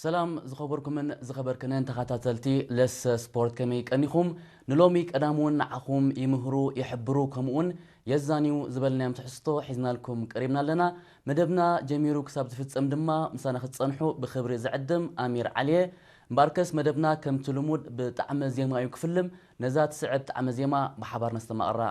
ሰላም ዝኸበርኩምን ዝኸበርክንን ተኸታተልቲ ለሰ ስፖርት፣ ከመይ ቀኒኹም? ንሎሚ ቀዳም እውን ንዓኹም ይምህሩ፣ ይሕብሩ፣ ከምኡውን የዛንዩ ዝበልናዮም ትሕዝቶ ሒዝናልኩም ቀሪብና ኣለና። መደብና ጀሚሩ ክሳብ ዝፍጸም ድማ ምሳና ክትጸንሑ ብኽብሪ ዝዕድም ኣሚር ዓሊየ። እምበኣርከስ መደብና ከምቲ ልሙድ ብጣዕመ ዜማ እዩ ክፍልም። ነዛ ትስዕብ ጣዕመ ዜማ ብሓባር ነስተማቕራ።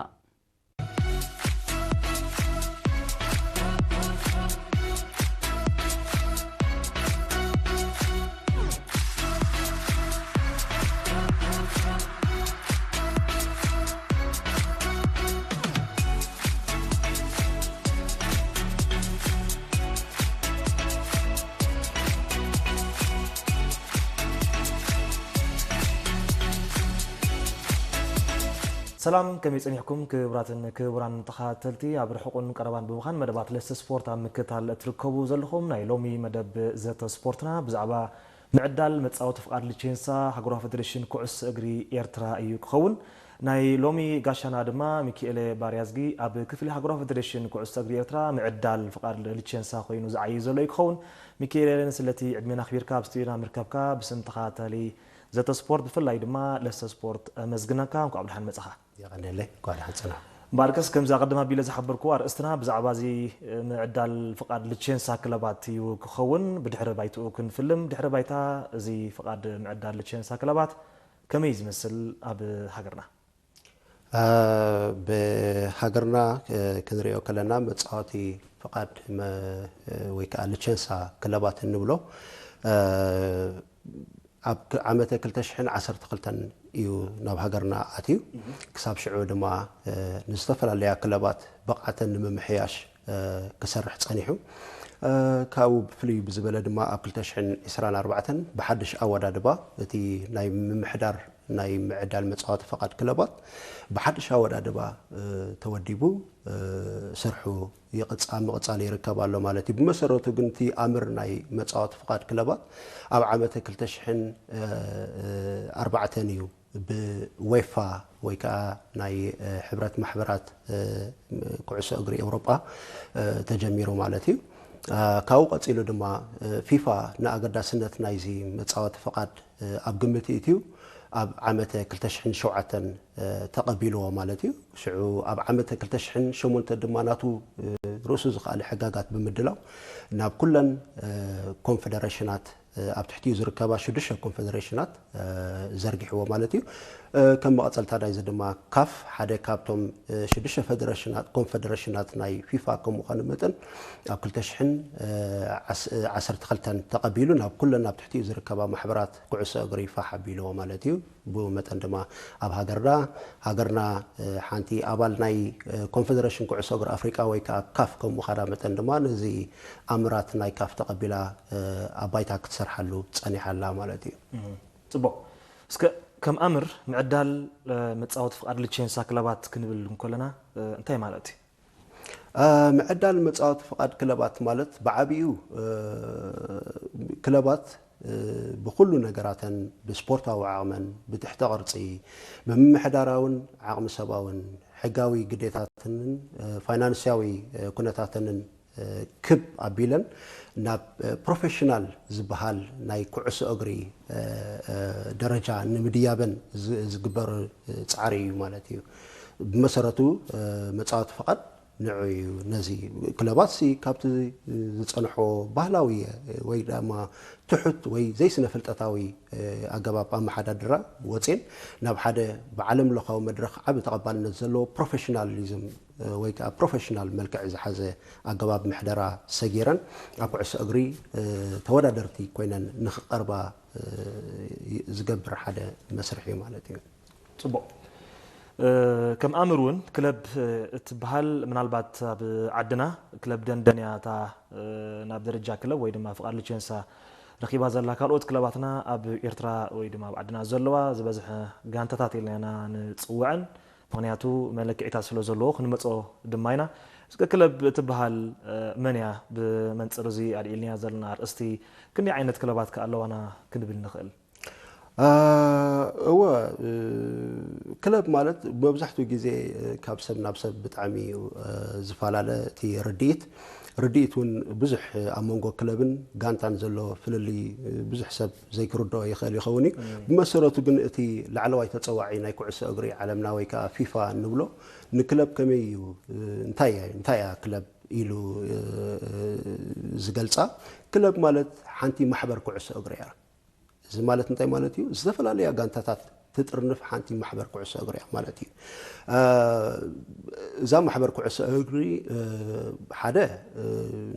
ሰላም፣ ከመይ ጸኒሕኩም ክቡራትን ክቡራን ተኸታተልቲ? ኣብ ርሑቕን ቀረባን ብምዃን መደባት ለስተ ስፖርት ኣብ ምክትታል እትርከቡ ዘለኹም፣ ናይ ሎሚ መደብ ዘተ ስፖርትና ብዛዕባ ምዕዳል መጻወቲ ፍቓድ ሊቼንሳ ሃገራዊ ፌደሬሽን ኩዕሶ እግሪ ኤርትራ እዩ ክኸውን። ናይ ሎሚ ጋሻና ድማ ሚኪኤለ ባርያዝጊ ኣብ ክፍሊ ሃገራዊ ፌደሬሽን ኩዕሶ እግሪ ኤርትራ ምዕዳል ፍቓድ ሊቼንሳ ኮይኑ ዝዓዪ ዘሎ እዩ ክኸውን። ሚኪኤለ፣ ስለቲ ዕድሜና ኣኽቢርካ ኣብ ስቱዲዮና ምርካብካ ብስም ተኸታታሊ ዘተ ስፖርት ብፍላይ ድማ ለስተ ስፖርት ኣመስግነካ። እንኳዕ ብደሓን መጻኻ። የቐንየለይ፣ እንኳዕ ደሓን ጸናሕ። እምበኣርከስ ከምዚ ኣቐድም ኣቢለ ዝሓበርኩ ኣርእስትና ብዛዕባ እዚ ምዕዳል ፍቓድ ሊቼንሳ ክለባት እዩ ክኸውን። ብድሕሪ ባይትኡ ክንፍልም። ድሕሪ ባይታ እዚ ፍቓድ ምዕዳል ሊቼንሳ ክለባት ከመይ ዝመስል ኣብ ሃገርና? እ፣ ብሃገርና፣ እ፣ ክንሪኦ ከለና መጻወቲ ፍቓድ መ-፣ እ፣ ወይ ከኣ ሊቼንሳ ክለባት እንብሎ፣ እ፣ ኣብ ክ-፣ ዓመተ ክልተ ሽሕን ዓሰርተ ክልተን እዩ ናብ ሃገርና ኣትዩ። ክሳብ ሽዑ ድማ፣ እ፣ ንዝተፈላለያ ክለባት ብቕዓተን ንምምሕያሽ፣ እ፣ ክሰርሕ ጸኒሑ። እ፣ ካብኡ ብፍልይ ብዝበለ ድማ ኣብ ክልተ ሽሕን ዕስራን ኣርባዕተን ብሓድሽ ኣወዳድባ እቲ ናይ ምምሕዳር ናይ ምዕዳል መጻወቲ ፈቓድ ክለባት ብሓድሽ ኣወዳድባ፣ እ፣ ተወዲቡ፣ እ፣ ስርሑ ይቕጻ-፣ ምቕጻል ይርከብ ኣሎ ማለት እዩ። ብመሰረቱ ግን እቲ ኣምር ናይ መጻወቲ ፍቓድ ክለባት ኣብ ዓመተ ክልተ ሽሕን ኣርባዕተን እዩ ብዌፋ ወይ ከኣ ናይ፣ እ፣ ሕብረት ማሕበራት፣ እ፣ ኩዕሶ እግሪ ኤውሮጳ፣ እ፣ ተጀሚሩ ማለት እዩ። እ፣ ካብኡ ቀጺሉ ድማ፣ እ፣ ፊፋ ንኣገዳስነት ናይዚ መጻወቲ ፍቓድ እ፣ ኣብ ግምት ይእትዩ ኣብ ዓመተ ክልተ ሽሕን ሸውዓተን፣ እ፣ ተቐቢልዎ ማለት እዩ። ሽዑ ኣብ ዓመተ ክልተ ሽሕን ሸሞንተ ድማ ናቱ፣ እ፣ ርእሱ ዝኸኣለ ሕጋጋት ብምድላው ናብ ኩለን፣ እ፣ ኮንፈደሬሽናት፣ እ፣ ኣብ ትሕቲኡ ዝርከባ ሽዱሽተ ኮንፈደሬሽናት፣ እ፣ ዘርጊሕዎ ማለት እዩ። እ፣ ከም መቐጸልታ ናይዚ ድማ ካፍ ሓደ ካብቶም፣ እ፣ ሽዱሽተ ፌደሬሽናት፣ ኮንፈደሬሽናት ናይ ፊፋ ከም ምዃኑ መጠን ኣብ ክልተ ሽሕን፣ እ፣ ዓስ-፣ እ፣ ዓሰርተ ክልተን ተቐቢሉ ናብ ኩለን ኣብ ትሕቲኡ ዝርከባ ማሕበራት ኩዕሶ እግሪ ፋሕ ኣቢልዎ ማለት እዩ። ብኡ መጠን ድማ ኣብ ሃገርና፣ ሃገርና፣ እ፣ ሓንቲ ኣባል ናይ፣ እ፣ ኮንፈደሬሽን ኩዕሶ እግሪ ኣፍሪቃ ወይ ከኣ ካፍ ከም ምዃና መጠን ድማ ነዚ ኣምራት ናይ ካፍ ተቐቢላ፣ እ፣ ኣብ ባይታ ክትሰርሓሉ ጸኒሓ ኣላ ማለት እዩ። እም፣ ጽቡቕ። እስከ ከም ኣምር ምዕዳል፣ እ፣ መጻወቲ ፍቓድ ሊቼንሳ ክለባት ክንብል እንከለና፣ እ፣ እንታይ ማለት እዩ? እ፣ ምዕዳል መጻወቲ ፍቓድ ክለባት ማለት ብዓቢኡ፣ እ፣ ክለባት፣ እ፣ ብኹሉ ነገራተን፣ ብስፖርታዊ ዓቕመን፣ ብትሕተ ቅርጺ፣ ብምምሕዳራውን ዓቕሚ ሰባውን፣ ሕጋዊ ግዴታትንን፣ እ፣ ፋይናንስያዊ፣ እ፣ ኩነታተንን፣ እ፣ ክብ ኣቢለን ናብ፣ እ፣ ፕሮፌሽናል ዝበሃል ናይ ኩዕሶ እግሪ፣ እ፣ እ፣ ደረጃ ንምድያበን ዝ-፣ ዝግበር፣ እ፣ ጻዕሪ እዩ ማለት እዩ። ብመሰረቱ፣ እ፣ መጻወቲ ፍቓድ ንዑ እዩ። ነዚ ክለባት ሲ ካብቲ ዝጸንሖ ባህላዊ ወይ ድማ ትሑት ወይ ዘይስነ ፍልጠታዊ፣ እ፣ ኣገባብ ኣመሓዳድራ ወጽኤን ናብ ሓደ ብዓለም ለኻዊ መድረኽ ዓቢ ተቐባልነት ዘለዎ ፕሮፌሽናሊዝም፣ እ፣ ወይ ከኣ ፕሮፌሽናል መልክዕ ዝሓዘ ኣገባብ ምሕደራ ሰጊረን ኣብ ኩዕሶ እግሪ፣ እ፣ ተወዳደርቲ ኮይነን ንኽቐርባ፣ እ፣ ዝገብር ሓደ መስርሕ እዩ ማለት እዩ። ጽቡቕ። እ፣ ከም ኣምር እውን ክለብ፣ እ፣ እትበሃል ምናልባት ኣብ ዓድና ክለብ ደንደን እያ እታ፣ እ፣ ናብ ደረጃ ክለብ ወይ ድማ ፍቓድ ሊቼንሳ ረኺባ ዘላ። ካልኦት ክለባትና ኣብ ኤርትራ ወይ ድማ ኣብ ዓድና ዘለዋ ዝበዝሐ ጋንታታት ኢልና ኢና ንጽውዐን። ምኽንያቱ መለክዒታት ስለ ዘለዎ ክንመጾ ድማ ኢና። እስከ ክለብ እትበሃል፣ እ፣ መን እያ? ብመንጽር እዚ ኣልዒልናያ ዘለና ኣርእስቲ ክንደይ ዓይነት ክለባት ከ ኣለዋና ክንብል ንኽእል? እ፣ እወ፣ እ፣ ክለብ ማለት መብዛሕትኡ ግዜ ካብ ሰብ ናብ ሰብ ብጣዕሚ እዩ ዝፈላለ እቲ ርድኢት። ርድኢት እውን ብዙሕ ኣብ መንጎ ክለብን ጋንታን ዘሎ ፍልልይ ብዙሕ ሰብ ዘይክርድኦ ይኽእል ይኸውን እዩ። ብመሰረቱ ግን እቲ ላዕለዋይ ተፀዋዒ ናይ ኩዕሶ እግሪ ዓለምና ወይ ከዓ ፊፋ እንብሎ ንክለብ ከመይ እዩ እንታይ እንታይ እያ ክለብ ኢሉ ዝገልፃ። ክለብ ማለት ሓንቲ ማሕበር ኩዕሶ እግሪ እያ። እዚ ማለት እንታይ ማለት እዩ? ዝተፈላለያ ጋንታታት ትጥርንፍ ሓንቲ ማሕበር ኩዕሶ እግሪ እያ ማለት እዩ። እዛ ማሕበር ኩዕሶ እግሪ ሓደ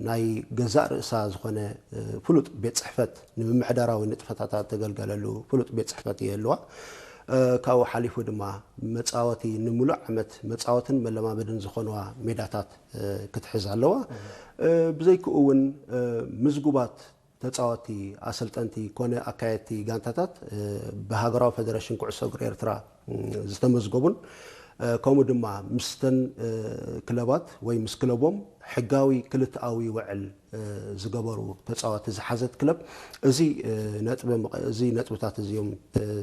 ናይ ገዛእ ርእሳ ዝኾነ ፍሉጥ ቤት ፅሕፈት፣ ንምምሕዳራዊ ንጥፈታታ ተገልገለሉ ፍሉጥ ቤት ፅሕፈት ይህልዋ። ካብኡ ሓሊፉ ድማ መፃወቲ፣ ንምሉእ ዓመት መፃወትን መለማመድን ዝኾንዋ ሜዳታት ክትሕዝ ኣለዋ። ብዘይክኡ እውን ምዝጉባት ተፃወቲ፣ ኣሰልጠንቲ ኮነ ኣካየድቲ ጋንታታት ብሃገራዊ ፌደሬሽን ኩዕሶ እግሪ ኤርትራ ዝተመዝገቡን ከምኡ ድማ ምስተን ክለባት ወይ ምስ ክለቦም ሕጋዊ ክልተኣዊ ውዕል ዝገበሩ ተፃወቲ ዝሓዘት ክለብ እዚ ነጥቢ እዚ ነጥብታት እዚኦም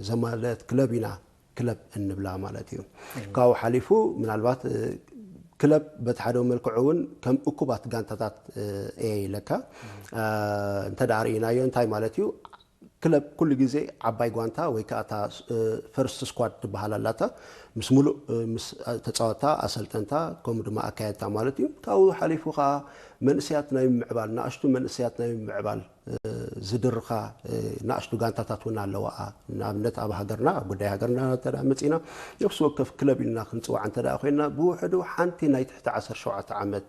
ዘማለአት ክለብ ኢና ክለብ እንብላ ማለት እዩ። ካብኡ ሓሊፉ ምናልባት ክለብ በቲ ሓደ መልክዑ እውን ከም እኩባት ጋንታታት እየ ኢለካ እንተ ደኣ ርኢናዮ እንታይ ማለት እዩ? ክለብ ኩሉ ግዜ ዓባይ ጓንታ ወይ ከዓ እታ ፈርስት ስኳድ ትበሃል ኣላታ፣ ምስ ሙሉእ ምስ ተፃወታ፣ ኣሰልጠንታ ከምኡ ድማ ኣካየድታ ማለት እዩ። ካብኡ ሓሊፉ ከዓ መንእሰያት ናይ ምምዕባል፣ ንኣሽቱ መንእሰያት ናይ ምምዕባል ዝድርኻ ንኣሽቱ ጋንታታት እውን ኣለዋኣ። ንኣብነት ኣብ ሃገርና፣ ኣብ ጉዳይ ሃገርና እንተ መፂና፣ ነፍሲ ወከፍ ክለብ ኢልና ክንፅዋዕ እንተ ኮይንና ብውሕዱ ሓንቲ ናይ ትሕቲ ዓሰርተ ሸውዓተ ዓመት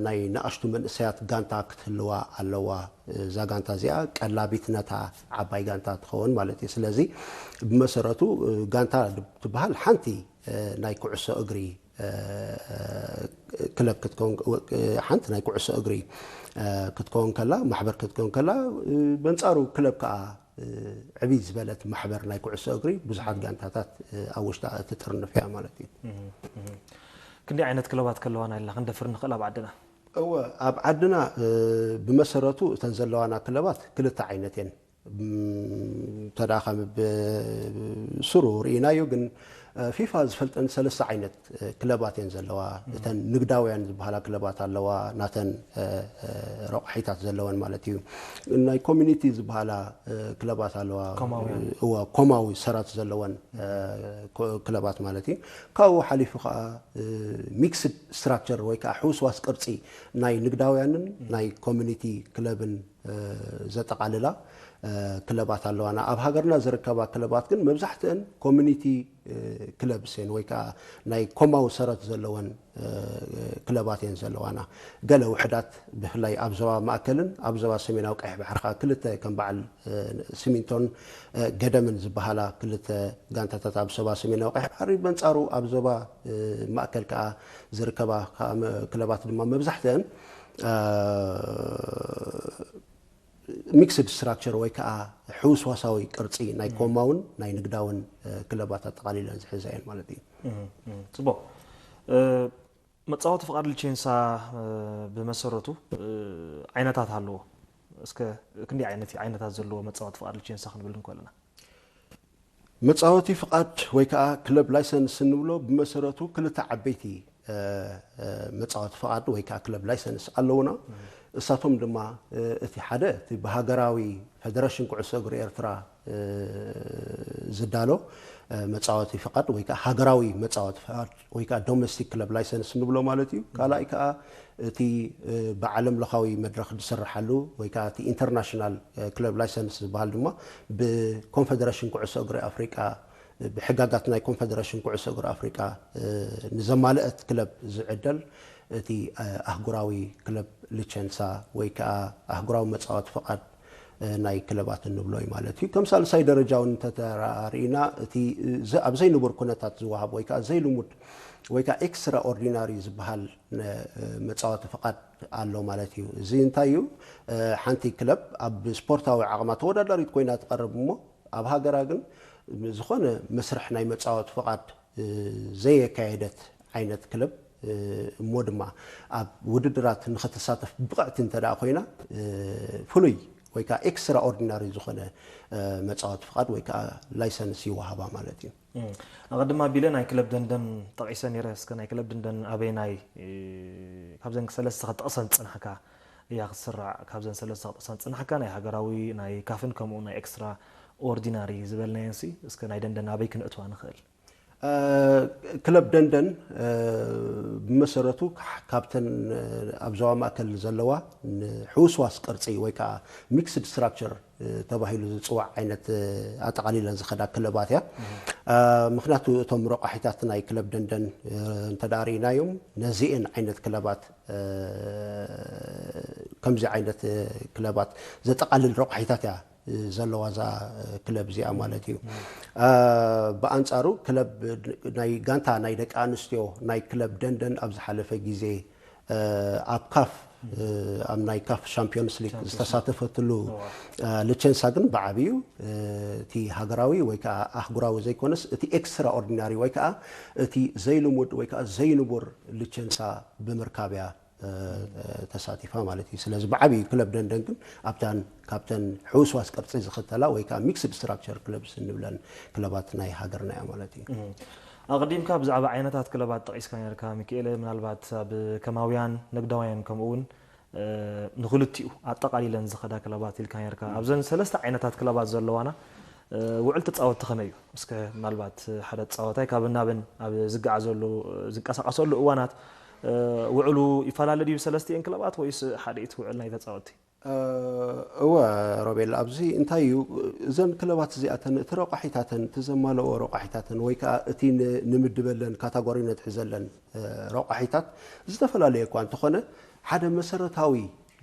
ናይ ንኣሽቱ መንእሰያት ጋንታ ክትህልዋ ኣለዋ። እዛ ጋንታ እዚኣ ቀላቢት ነታ ዓባይ ጋንታ ትኸውን ማለት እዩ። ስለዚ ብመሰረቱ ጋንታ ትበሃል ሓንቲ ናይ ኩዕሶ እግሪ ክለብ ክትከውን፣ ሓንቲ ናይ ኩዕሶ እግሪ ክትከውን ከላ፣ ማሕበር ክትከውን ከላ፣ በንጻሩ ክለብ ከዓ ዕብይ ዝበለት ማሕበር ናይ ኩዕሶ እግሪ ብዙሓት ጋንታታት ኣብ ውሽጣ እትጥርንፍ እያ ማለት እዩ። ክንደይ ዓይነት ክለባት ከለዋና ኢልና ክንደፍር ንኽእል ኣብ ዓድና? እወ፣ ኣብ ዓድና ብመሰረቱ እተን ዘለዋና ክለባት ክልተ ዓይነት እየን። ተዳ ከም ብስሩ ርኢናዮ፣ ግን ፊፋ ዝፈልጠን ሰለስተ ዓይነት ክለባት እየን ዘለዋ። እተን ንግዳውያን ዝበሃላ ክለባት ኣለዋ፣ ናተን ረቑሒታት ዘለወን ማለት እዩ። ናይ ኮሚኒቲ ዝበሃላ ክለባት ኣለዋ፣ እወ፣ ኮማዊ ሰራት ዘለወን ክለባት ማለት እዩ። ካብኡ ሓሊፉ ከዓ ሚክስድ ስትራክቸር ወይ ከዓ ሕውስዋስ ቅርፂ ናይ ንግዳውያንን ናይ ኮሚኒቲ ክለብን ዘጠቓልላ ክለባት ኣለዋና። ኣብ ሃገርና ዝርከባ ክለባት ግን መብዛሕትአን ኮሚኒቲ ክለብስ እየን ወይ ከዓ ናይ ኮማዊ ሰረት ዘለወን ክለባት እየን ዘለዋና። ገለ ውሕዳት ብፍላይ ኣብ ዞባ ማእከልን ኣብ ዞባ ሰሜናዊ ቀይሕ ባሕሪ ከዓ ክልተ ከም በዓል ሲሚንቶን ገደምን ዝበሃላ ክልተ ጋንታታት ኣብ ዞባ ሰሜናዊ ቀይሕ ባሕሪ፣ በንጻሩ ኣብ ዞባ ማእከል ከዓ ዝርከባ ክለባት ድማ መብዛሕትአን ሚክስድ ስትራክቸር ወይ ከዓ ሕውስዋሳዊ ቅርፂ ናይ ኮማውን ናይ ንግዳውን ክለባት ኣጠቓሊለን ዝሕዛ እየን ማለት እዩ። ፅቡቅ። መፃወቲ ፍቃድ ልቼንሳ ብመሰረቱ ዓይነታት ኣለዎ። እስከ ክንደይ ዓይነት ዓይነታት ዘለዎ መፃወቲ ፍቃድ ልቼንሳ ክንብል እንክእል ኢና? መፃወቲ ፍቃድ ወይ ከዓ ክለብ ላይሰንስ እንብሎ ብመሰረቱ ክልተ ዓበይቲ መፃወቲ ፍቃድ ወይ ከዓ ክለብ ላይሰንስ ኣለውና። እሳቶም ድማ እቲ ሓደ እቲ ብሃገራዊ ፌደሬሽን ኩዕሶ እግሪ ኤርትራ ዝዳሎ መፃወቲ ፍቃድ ወይ ከዓ ሃገራዊ መፃወቲ ፍቃድ ወይ ከዓ ዶሜስቲክ ክለብ ላይሰንስ ንብሎ ማለት እዩ። ካልኣይ ከዓ እቲ ብዓለም ለኻዊ መድረኽ ዝስርሓሉ ወይ ከዓ እቲ ኢንተርናሽናል ክለብ ላይሰንስ ዝበሃል ድማ ብኮንፌደሬሽን ኩዕሶ እግሪ ኣፍሪቃ፣ ብሕጋጋት ናይ ኮንፌደሬሽን ኩዕሶ እግሪ ኣፍሪቃ ንዘማልአት ክለብ ዝዕደል እቲ ኣህጉራዊ ክለብ ሊቸንሳ ወይ ከዓ ኣህጉራዊ መፃወቲ ፍቃድ ናይ ክለባት እንብሎ እዩ ማለት እዩ። ከም ሳልሳይ ደረጃ እውን እንተተራእና እቲ ኣብ ዘይንቡር ኩነታት ዝወሃብ ወይ ከዓ ዘይልሙድ ወይ ከዓ ኤክስትራ ኦርዲናሪ ዝበሃል መፃወቲ ፍቃድ ኣሎ ማለት እዩ። እዚ እንታይ እዩ? ሓንቲ ክለብ ኣብ ስፖርታዊ ዓቕማ ተወዳዳሪት ኮይና ትቐርብ እሞ ኣብ ሃገራ ግን ዝኾነ መስርሕ ናይ መፃወቲ ፍቃድ ዘየካየደት ዓይነት ክለብ እሞ ድማ ኣብ ውድድራት ንኽትሳተፍ ብቕዕቲ እንተ ደኣ ኮይና ፍሉይ ወይ ከዓ ኤክስትራኦርዲናሪ ዝኾነ መፃወቲ ፍቓድ ወይ ከዓ ላይሰንስ ይወሃባ ማለት እዩ። ኣቐድማ ኣቢለ ናይ ክለብ ደንደን ጠቒሰ ነይረ። እስከ ናይ ክለብ ደንደን ኣበይናይ ካብዘን ሰለስተ ክጠቕሰን ዝፀናሕካ እያ ክትስራዕ። ካብዘን ሰለስተ ክጠቕሰን ዝፀናሕካ ናይ ሃገራዊ፣ ናይ ካፍን ከምኡ ናይ ኤክስትራ ኦርዲናሪ ዝበልናየን ሲ እስከ ናይ ደንደን ኣበይ ክንእትዋ ንኽእል? ክለብ ደንደን ብመሰረቱ ካብተን ኣብ ዞባ ማእከል ዘለዋ ንሕውስዋስ ቅርፂ ወይ ከዓ ሚክስድ ስትራክቸር ተባሂሉ ዝፅዋዕ ዓይነት ኣጠቓሊለን ዝኸዳ ክለባት እያ። ምክንያቱ እቶም ረቋሒታት ናይ ክለብ ደንደን እንተዳ ርኢናዮም ነዚኤን ዓይነት ክለባት ከምዚ ዓይነት ክለባት ዘጠቓልል ረቋሒታት እያ ዘለዋ እዛ ክለብ እዚኣ ማለት እዩ። ብኣንፃሩ ክለብ ናይ ጋንታ ናይ ደቂ ኣንስትዮ ናይ ክለብ ደንደን ኣብ ዝሓለፈ ግዜ ኣብ ካፍ ኣብ ናይ ካፍ ሻምፒዮንስ ሊግ ዝተሳተፈትሉ ልቸንሳ ግን ብዓብዩ እቲ ሃገራዊ ወይ ከዓ ኣህጉራዊ ዘይኮነስ እቲ ኤክስትራ ኦርዲናሪ ወይ ከዓ እቲ ዘይልሙድ ወይ ከዓ ዘይንቡር ልቸንሳ ብምርካብ እያ ተሳቲፋ ማለት እዩ። ስለዚ ብዓብዩ ክለብ ደንደን ግን ኣብታን ካብተን ሕውስዋስ ቅርፂ ዝኽተላ ወይ ከዓ ሚክስድ ስትራክቸር ክለብስ እንብለን ክለባት ናይ ሃገርና እያ ማለት እዩ። ኣቐዲምካ ብዛዕባ ዓይነታት ክለባት ጠቒስካ ነርካ ሚካኤለ። ምናልባት ኣብ ከማውያን ንግዳውያን ከምኡ እውን ንክልቲኡ ኣጠቓሊለን ዝኸዳ ክለባት ኢልካ ነርካ። ኣብዘን ሰለስተ ዓይነታት ክለባት ዘለዋና ውዕል ተፃወትቲ ከመይ እዩ? እስከ ምናልባት ሓደ ተፃወታይ ካብ ናብን ኣብ ዝገዓዘሉ ዝንቀሳቐሰሉ እዋናት ውዕሉ ይፈላለ ድዩ ብሰለስቲኤን ክለባት ወይስ ሓደ እቲ ውዕል ናይ ተፃወትቲ? እወ ሮቤል፣ ኣብዚ እንታይ እዩ እዘን ክለባት እዚኣተን እቲ ረቋሒታተን እቲ ዘማለኦ ረቋሒታተን ወይ ከዓ እቲ ንምድበለን ካታጎሪ ነትሕዘለን ረቋሒታት ዝተፈላለየ እኳ እንተኾነ ሓደ መሰረታዊ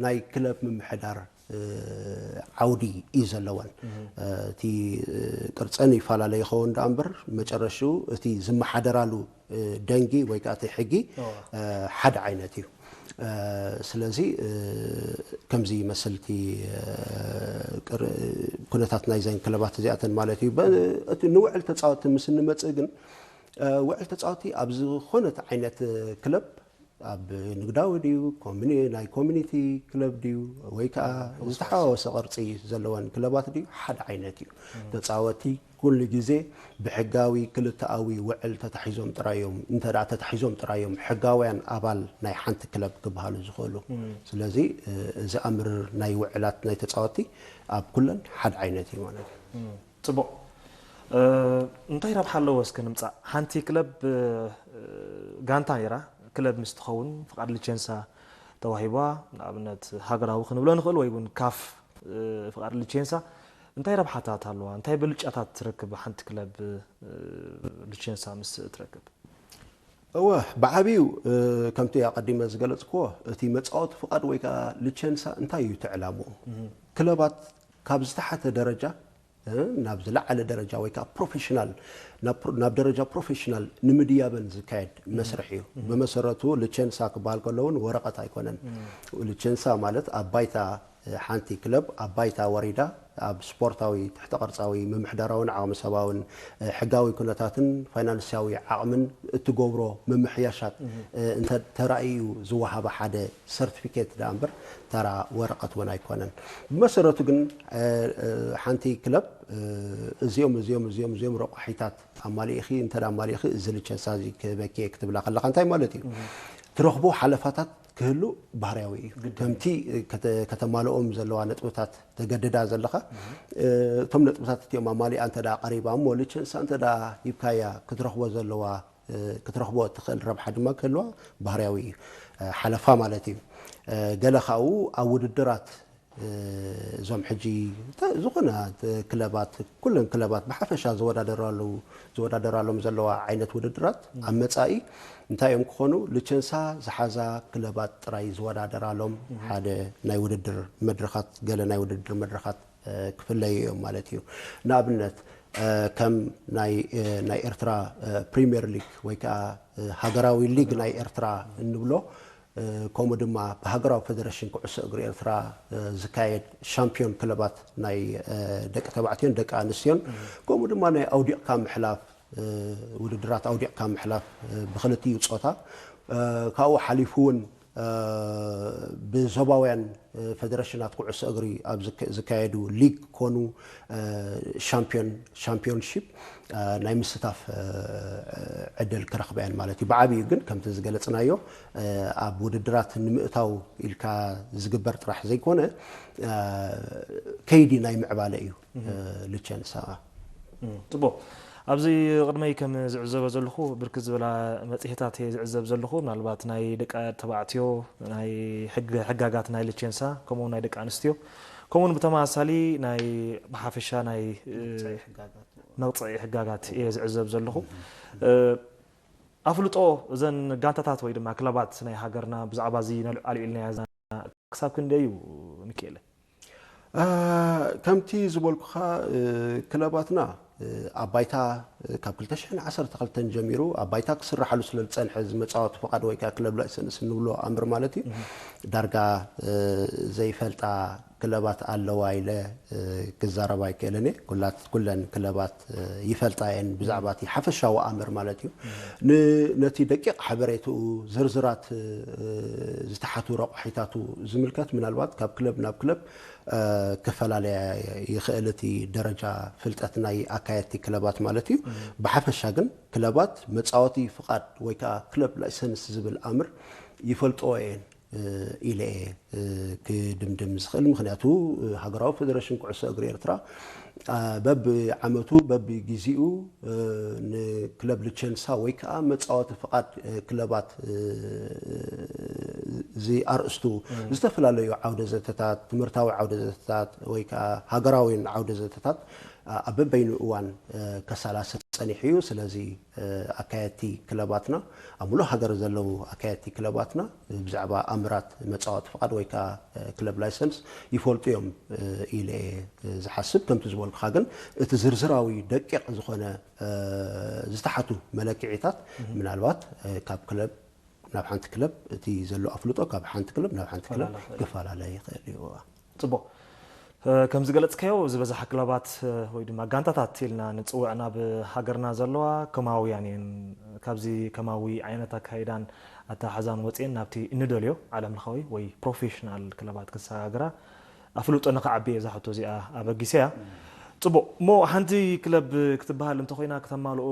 ናይ ክለብ ምምሕዳር ዓውዲ እዩ ዘለወን። እቲ ቅርፀን ይፈላለ ይኸውን ደኣ እምበር መጨረሽኡ እቲ ዝመሓደራሉ ደንጊ ወይ ከዓ እቲ ሕጊ ሓደ ዓይነት እዩ። ስለዚ ከምዚ ይመስል እቲ ኩነታት ናይዘን ክለባት እዚኣተን ማለት እዩ። እቲ ንውዕል ተፃወቲ ምስ እንመፅእ ግን ውዕል ተፃወቲ ኣብ ዝኾነት ዓይነት ክለብ ኣብ ንግዳዊ ድዩ ናይ ኮሚኒቲ ክለብ ድዩ ወይ ከዓ ዝተሓዋወሰ ቅርፂ ዘለወን ክለባት ድዩ ሓደ ዓይነት እዩ። ተፃወቲ ኩሉ ግዜ ብሕጋዊ ክልተኣዊ ውዕል ተታሒዞም ጥራዮም እንተ ተታሒዞም ጥራዮም ሕጋውያን ኣባል ናይ ሓንቲ ክለብ ክበሃሉ ዝኽእሉ። ስለዚ እዚ ኣምርር ናይ ውዕላት ናይ ተፃወቲ ኣብ ኩለን ሓደ ዓይነት እዩ ማለት እዩ። ፅቡቕ። እንታይ ረብሓ ኣለዎ እስከ ንምፃእ? ሓንቲ ክለብ ጋንታ ነይራ። ክለብ ምስ ትኸውን ፍቓድ ልቸንሳ ተዋሂባ፣ ንኣብነት ሃገራዊ ክንብሎ ንኽእል ወይ እውን ካፍ ፍቓድ ልቸንሳ። እንታይ ረብሓታት ኣለዋ? እንታይ ብልጫታት ትረክብ ሓንቲ ክለብ ልቸንሳ ምስ ትረክብ? እወ ብዓብዩ ከምቲ ኣቐዲመ ዝገለፅክዎ እቲ መፃወቲ ፍቓድ ወይ ከዓ ልቸንሳ እንታይ እዩ እቲ ዕላምኡ? ክለባት ካብ ዝተሓተ ደረጃ ናብ ዝለዓለ ደረጃ ወይ ከዓ ፕሮፌሽናል ናብ ደረጃ ፕሮፌሽናል ንምድያበን ዝካየድ መስርሕ እዩ። ብመሰረቱ ልቸንሳ ክበሃል ከሎ እውን ወረቐት ኣይኮነን። ልቸንሳ ማለት ኣብ ባይታ ሓንቲ ክለብ ኣብ ባይታ ወሪዳ ኣብ ስፖርታዊ ትሕተ ቅርፃዊ ምምሕዳራውን ዓቕሚ ሰባውን ሕጋዊ ኩነታትን ፋይናንስያዊ ዓቕምን እትገብሮ ምምሕያሻት እንተ ተራእዩ ዝወሃበ ሓደ ሰርቲፊኬት ደኣ እምበር ተራ ወረቐት እውን ኣይኮነን። ብመሰረቱ ግን ሓንቲ ክለብ እዚኦም እዚኦም እዚኦም እዚኦም ረቋሒታት ኣማሊእኺ እንተ ኣማሊእኺ እዚ ልቸንሳ እዚ ክህበኪ እየ ክትብላ ከለኻ እንታይ ማለት እዩ? ትረኽቦ ሓለፋታት ክህሉ ባህርያዊ እዩ። ከምቲ ከተማልኦም ዘለዋ ነጥብታት ተገድዳ ዘለኻ እቶም ነጥብታት እቲኦም ኣማሊኣ እንተ ቀሪባ እሞ ልቸንሳ እንተ ሂብካያ ክትረኽቦ ዘለዋ ክትረኽቦ እትኽእል ረብሓ ድማ ክህልዋ ባህርያዊ እዩ። ሓለፋ ማለት እዩ። ገለ ካብኡ ኣብ ውድድራት እዞም ሕጂ ዝኾነ ክለባት ኩለን ክለባት ብሓፈሻ ዝወዳደራሉ ዝወዳደራሎም ዘለዋ ዓይነት ውድድራት ኣብ መፃኢ እንታይ እዮም ክኾኑ? ልቸንሳ ዝሓዛ ክለባት ጥራይ ዝወዳደራሎም ሓደ ናይ ውድድር መድረኻት ገለ ናይ ውድድር መድረኻት ክፍለዩ እዮም ማለት እዩ። ንኣብነት ከም ናይ ኤርትራ ፕሪምየር ሊግ ወይ ከዓ ሃገራዊ ሊግ ናይ ኤርትራ እንብሎ ከምኡ ድማ ብሃገራዊ ፌደሬሽን ኩዕሶ እግሪ ኤርትራ ዝካየድ ሻምፒዮን ክለባት ናይ ደቂ ተባዕትዮን ደቂ ኣንስትዮን ከምኡ ድማ ናይ ኣውዲቕካ ምሕላፍ ውድድራት ኣውዲቕካ ምሕላፍ ብክልቲኡ ፆታ ካብኡ ሓሊፉ እውን ብዞባውያን ፈደረሽናት ኩዕሶ እግሪ ኣብ ዝካየዱ ሊግ ኮኑ ሻምፒዮን ሻምፒዮንሺፕ ናይ ምስታፍ ዕድል ክረኽባ እየን ማለት እዩ። ብዓብዩ ግን ከምቲ ዝገለጽናዮ ኣብ ውድድራት ንምእታው ኢልካ ዝግበር ጥራሕ ዘይኮነ ከይዲ ናይ ምዕባለ እዩ። ልቸንሳ ጽቡቕ። ኣብዚ ቅድመይ ከም ዝዕዘቦ ዘለኹ ብርክት ዝበላ መጽሔታት እየ ዝዕዘብ ዘለኹ። ምናልባት ናይ ደቂ ተባዕትዮ ናይ ሕጋጋት ናይ ልቸንሳ ከምኡ ናይ ደቂ ኣንስትዮ ከምኡውን ብተመሳሳሊ ናይ ብሓፈሻ ናይ መቕፅዒ ሕጋጋት እየ ዝዕዘብ ዘለኹ። ኣፍልጦ እዘን ጋንታታት ወይ ድማ ክለባት ናይ ሃገርና ብዛዕባ እዚ ኣልዒልናያ ክሳብ ክንደይ እዩ? ሚካኤለ፣ ከምቲ ዝበልኩኻ ክለባትና ኣብ ባይታ ካብ ክልተ ሽሕን ዓሰርተ ክልተን ጀሚሩ ኣብ ባይታ ክስራሓሉ ስለ ዝፀንሐ እዚ መፃወቲ ፍቓድ ወይ ከዓ ክለብ ላይሰንስ እንብሎ ኣምር ማለት እዩ። ዳርጋ ዘይፈልጣ ክለባት ኣለዋ ኢለ ክዛረብ ኣይክእልን እየ። ኩላት ኩለን ክለባት ይፈልጣ እየን ብዛዕባ እቲ ሓፈሻዊ ኣምር ማለት እዩ። ነቲ ደቂቕ ሓበሬትኡ ዝርዝራት ዝተሓቱ ረቋሒታቱ ዝምልከት ምናልባት ካብ ክለብ ናብ ክለብ ክፈላለያ ይኽእል እቲ ደረጃ ፍልጠት ናይ ኣካየድቲ ክለባት ማለት እዩ። ብሓፈሻ ግን ክለባት መፃወቲ ፍቓድ ወይ ከዓ ክለብ ላይሰንስ ዝብል ኣምር ይፈልጥኦ እየን ኢለ እየ ክድምድም ዝኽእል። ምክንያቱ ሃገራዊ ፌደሬሽን ኩዕሶ እግሪ ኤርትራ በቢ ዓመቱ በቢ ግዚኡ ንክለብ ልቸንሳ ወይ ከዓ መፃወቲ ፍቓድ ክለባት ዝኣርእስቱ ዝተፈላለዩ ዓውደ ዘተታት፣ ትምህርታዊ ዓውደ ዘተታት ወይ ከዓ ሃገራዊን ዓውደ ዘተታት ኣብ በበይኑ እዋን ከሰላስል ፀኒሑ እዩ። ስለዚ ኣካየድቲ ክለባትና ኣብ ሙሉእ ሃገር ዘለዉ ኣካየድቲ ክለባትና ብዛዕባ ኣምራት መፃወቲ ፍቓድ ወይ ከዓ ክለብ ላይሰንስ ይፈልጡ እዮም ኢለ እየ ዝሓስብ። ከምቲ ዝበልኩኻ ግን እቲ ዝርዝራዊ ደቂቕ ዝኾነ ዝተሓቱ መለክዒታት ምናልባት ካብ ክለብ ናብ ሓንቲ ክለብ እቲ ዘሎ ኣፍልጦ ካብ ሓንቲ ክለብ ናብ ሓንቲ ክለብ ክፈላለ ይኽእል እዩ። ጽቡቕ። ከም ዝገለጽካዮ ዝበዝሓ ክለባት ወይ ድማ ጋንታታት ኢልና ንጽውዕ ናብ ሃገርና ዘለዋ ከማውያን እየን። ካብዚ ከማዊ ዓይነት ኣካይዳን ኣተሓሕዛን ወጺኤን ናብቲ እንደልዮ ዓለም ለኻዊ ወይ ፕሮፌሽናል ክለባት ክሰጋግራ ኣፍልጦ ንኽዓቢ እየ እዛ ሕቶ እዚኣ ኣበጊሰያ። ጽቡቕ እሞ ሓንቲ ክለብ ክትበሃል እንተኾይና ክተማልኦ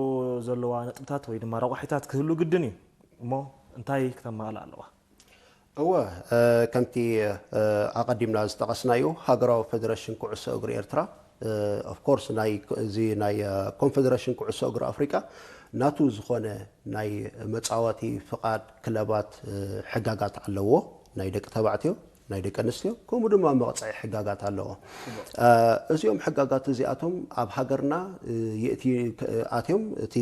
ዘለዋ ነጥብታት ወይ ድማ ረቋሒታት ክህሉ ግድን እዩ። እሞ እንታይ ክተማልእ ኣለዋ? እወ ከምቲ ኣቐዲምና ዝጠቐስናዮ ሃገራዊ ፌደሬሽን ኩዕሶ እግሪ ኤርትራ ኦፍኮርስ ናይ እዚ ናይ ኮንፌደሬሽን ኩዕሶ እግሪ ኣፍሪቃ ናቱ ዝኾነ ናይ መፃወቲ ፍቓድ ክለባት ሕጋጋት ኣለዎ። ናይ ደቂ ተባዕትዮ ናይ ደቂ ኣንስትዮ ከምኡ ድማ መቕፅዒ ሕጋጋት ኣለዎ። እዚኦም ሕጋጋት እዚኣቶም ኣብ ሃገርና ይእቲ ኣትዮም እቲ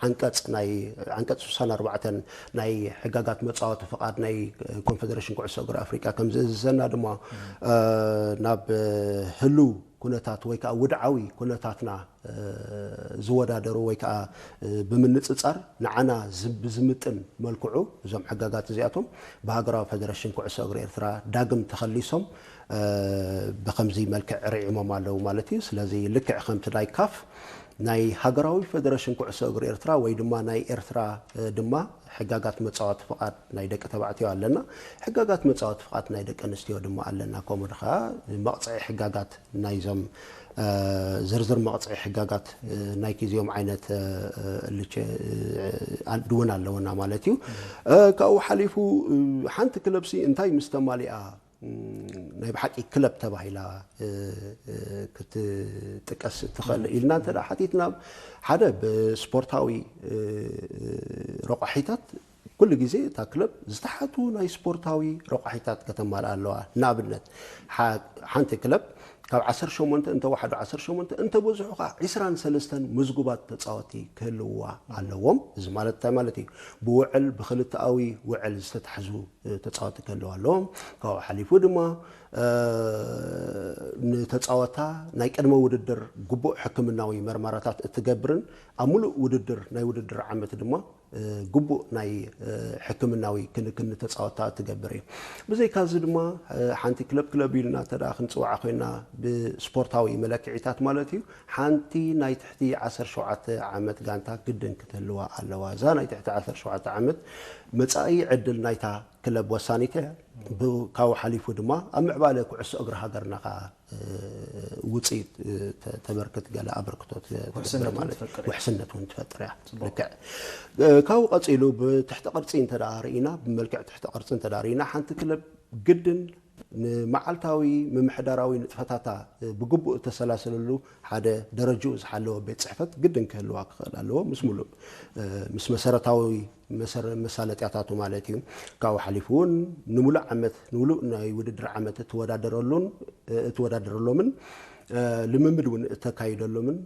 ዓንቀፅ ናይ ዓንቀፅ ስሳን ኣርባዕተን ናይ ሕጋጋት መፃወቲ ፍቓድ ናይ ኮንፌደሬሽን ኩዕሶ እግሪ ኣፍሪቃ ከም ዝእዝዘና ድማ ናብ ህልው ኩነታት ወይ ከዓ ውድዓዊ ኩነታትና ዝወዳደሩ ወይ ከዓ ብምንፅፃር ንዓና ብዝምጥን መልክዑ እዞም ሕጋጋት እዚኣቶም ብሃገራዊ ፌደሬሽን ኩዕሶ እግሪ ኤርትራ ዳግም ተኸሊሶም ብከምዚ መልክዕ ርዒሞም ኣለዉ ማለት እዩ። ስለዚ ልክዕ ከምቲ ናይ ካፍ ናይ ሃገራዊ ፌደሬሽን ኩዕሶ እግሪ ኤርትራ ወይ ድማ ናይ ኤርትራ ድማ ሕጋጋት መፃወቲ ፍቓድ ናይ ደቂ ተባዕትዮ ኣለና። ሕጋጋት መፃወቲ ፍቓድ ናይ ደቂ ኣንስትዮ ድማ ኣለና። ከምኡ ድኻ መቕፅዒ ሕጋጋት ናይዞም ዝርዝር መቕፅዒ ሕጋጋት ናይ ኪዚኦም ዓይነት ልቸ እውን ኣለውና ማለት እዩ። ካብኡ ሓሊፉ ሓንቲ ክለብሲ እንታይ ምስ ተማሊኣ ናይ ብሓቂ ክለብ ተባሂላ ክትጥቀስ ትኽእል ኢልና እንተ ሓቲትና ሓደ ብስፖርታዊ ረቋሒታት ኩሉ ግዜ እታ ክለብ ዝተሓቱ ናይ ስፖርታዊ ረቋሒታት ከተማልኣ ኣለዋ። ንኣብነት ሓንቲ ክለብ ካብ ዓሰርተ ሸሞንተ እንተወሓዱ ዓሰርተ ሸሞንተ እንተበዝሑ ከዓ ዒስራን ሰለስተን ምዝጉባት ተፃወቲ ክህልውዋ ኣለዎም። እዚ ማለት እንታይ ማለት እዩ? ብውዕል ብክልተኣዊ ውዕል ዝተታሕዙ ተፃወቲ ክህልዋ ኣለዎም። ካብኡ ሓሊፉ ድማ ንተፃወታ ናይ ቅድመ ውድድር ግቡእ ሕክምናዊ መርመራታት እትገብርን ኣብ ሙሉእ ውድድር ናይ ውድድር ዓመት ድማ ግቡእ ናይ ሕክምናዊ ክንክን ንተፃወታ እትገብር እዩ። ብዘይካ እዚ ድማ ሓንቲ ክለብ ክለብ ኢልና እንተ ደኣ ክንፅውዓ ኮይና ብስፖርታዊ መለክዒታት ማለት እዩ፣ ሓንቲ ናይ ትሕቲ ዓሰርተ ሸውዓተ ዓመት ጋንታ ግድን ክትህልዋ ኣለዋ። እዛ ናይ ትሕቲ ዓሰርተ ሸውዓተ ዓመት መጻኢ ዕድል ናይታ ክለብ ወሳኒት እያ። ካብኡ ሓሊፉ ድማ ኣብ ምዕባለ ኩዕሶ እግሪ ሃገርና ከዓ ውፅኢት ተበርክት ገለ ኣበርክቶ ትገብር ማለት ውሕስነት እውን ትፈጥር እያ። ልክዕ። ካብኡ ቀፂሉ ብትሕቲ ቅርፂ እንተ ርኢና፣ ብመልክዕ ትሕቲ ቅርፂ እንተ ርኢና ሓንቲ ክለብ ግድን ንመዓልታዊ ምምሕዳራዊ ንጥፈታታ ብግቡእ እተሰላስለሉ ሓደ ደረጅኡ ዝሓለወ ቤት ፅሕፈት ግድን ክህልዋ ክኽእል ኣለዎ፣ ምስ ሙሉእ ምስ መሰረታዊ መሳለጥያታቱ ማለት እዩ። ካብኡ ሓሊፉ እውን ንሙሉእ ዓመት ንሙሉእ ናይ ውድድር ዓመት እትወዳደረሉን እትወዳደረሎምን ልምምድ እውን እተካይደሎምን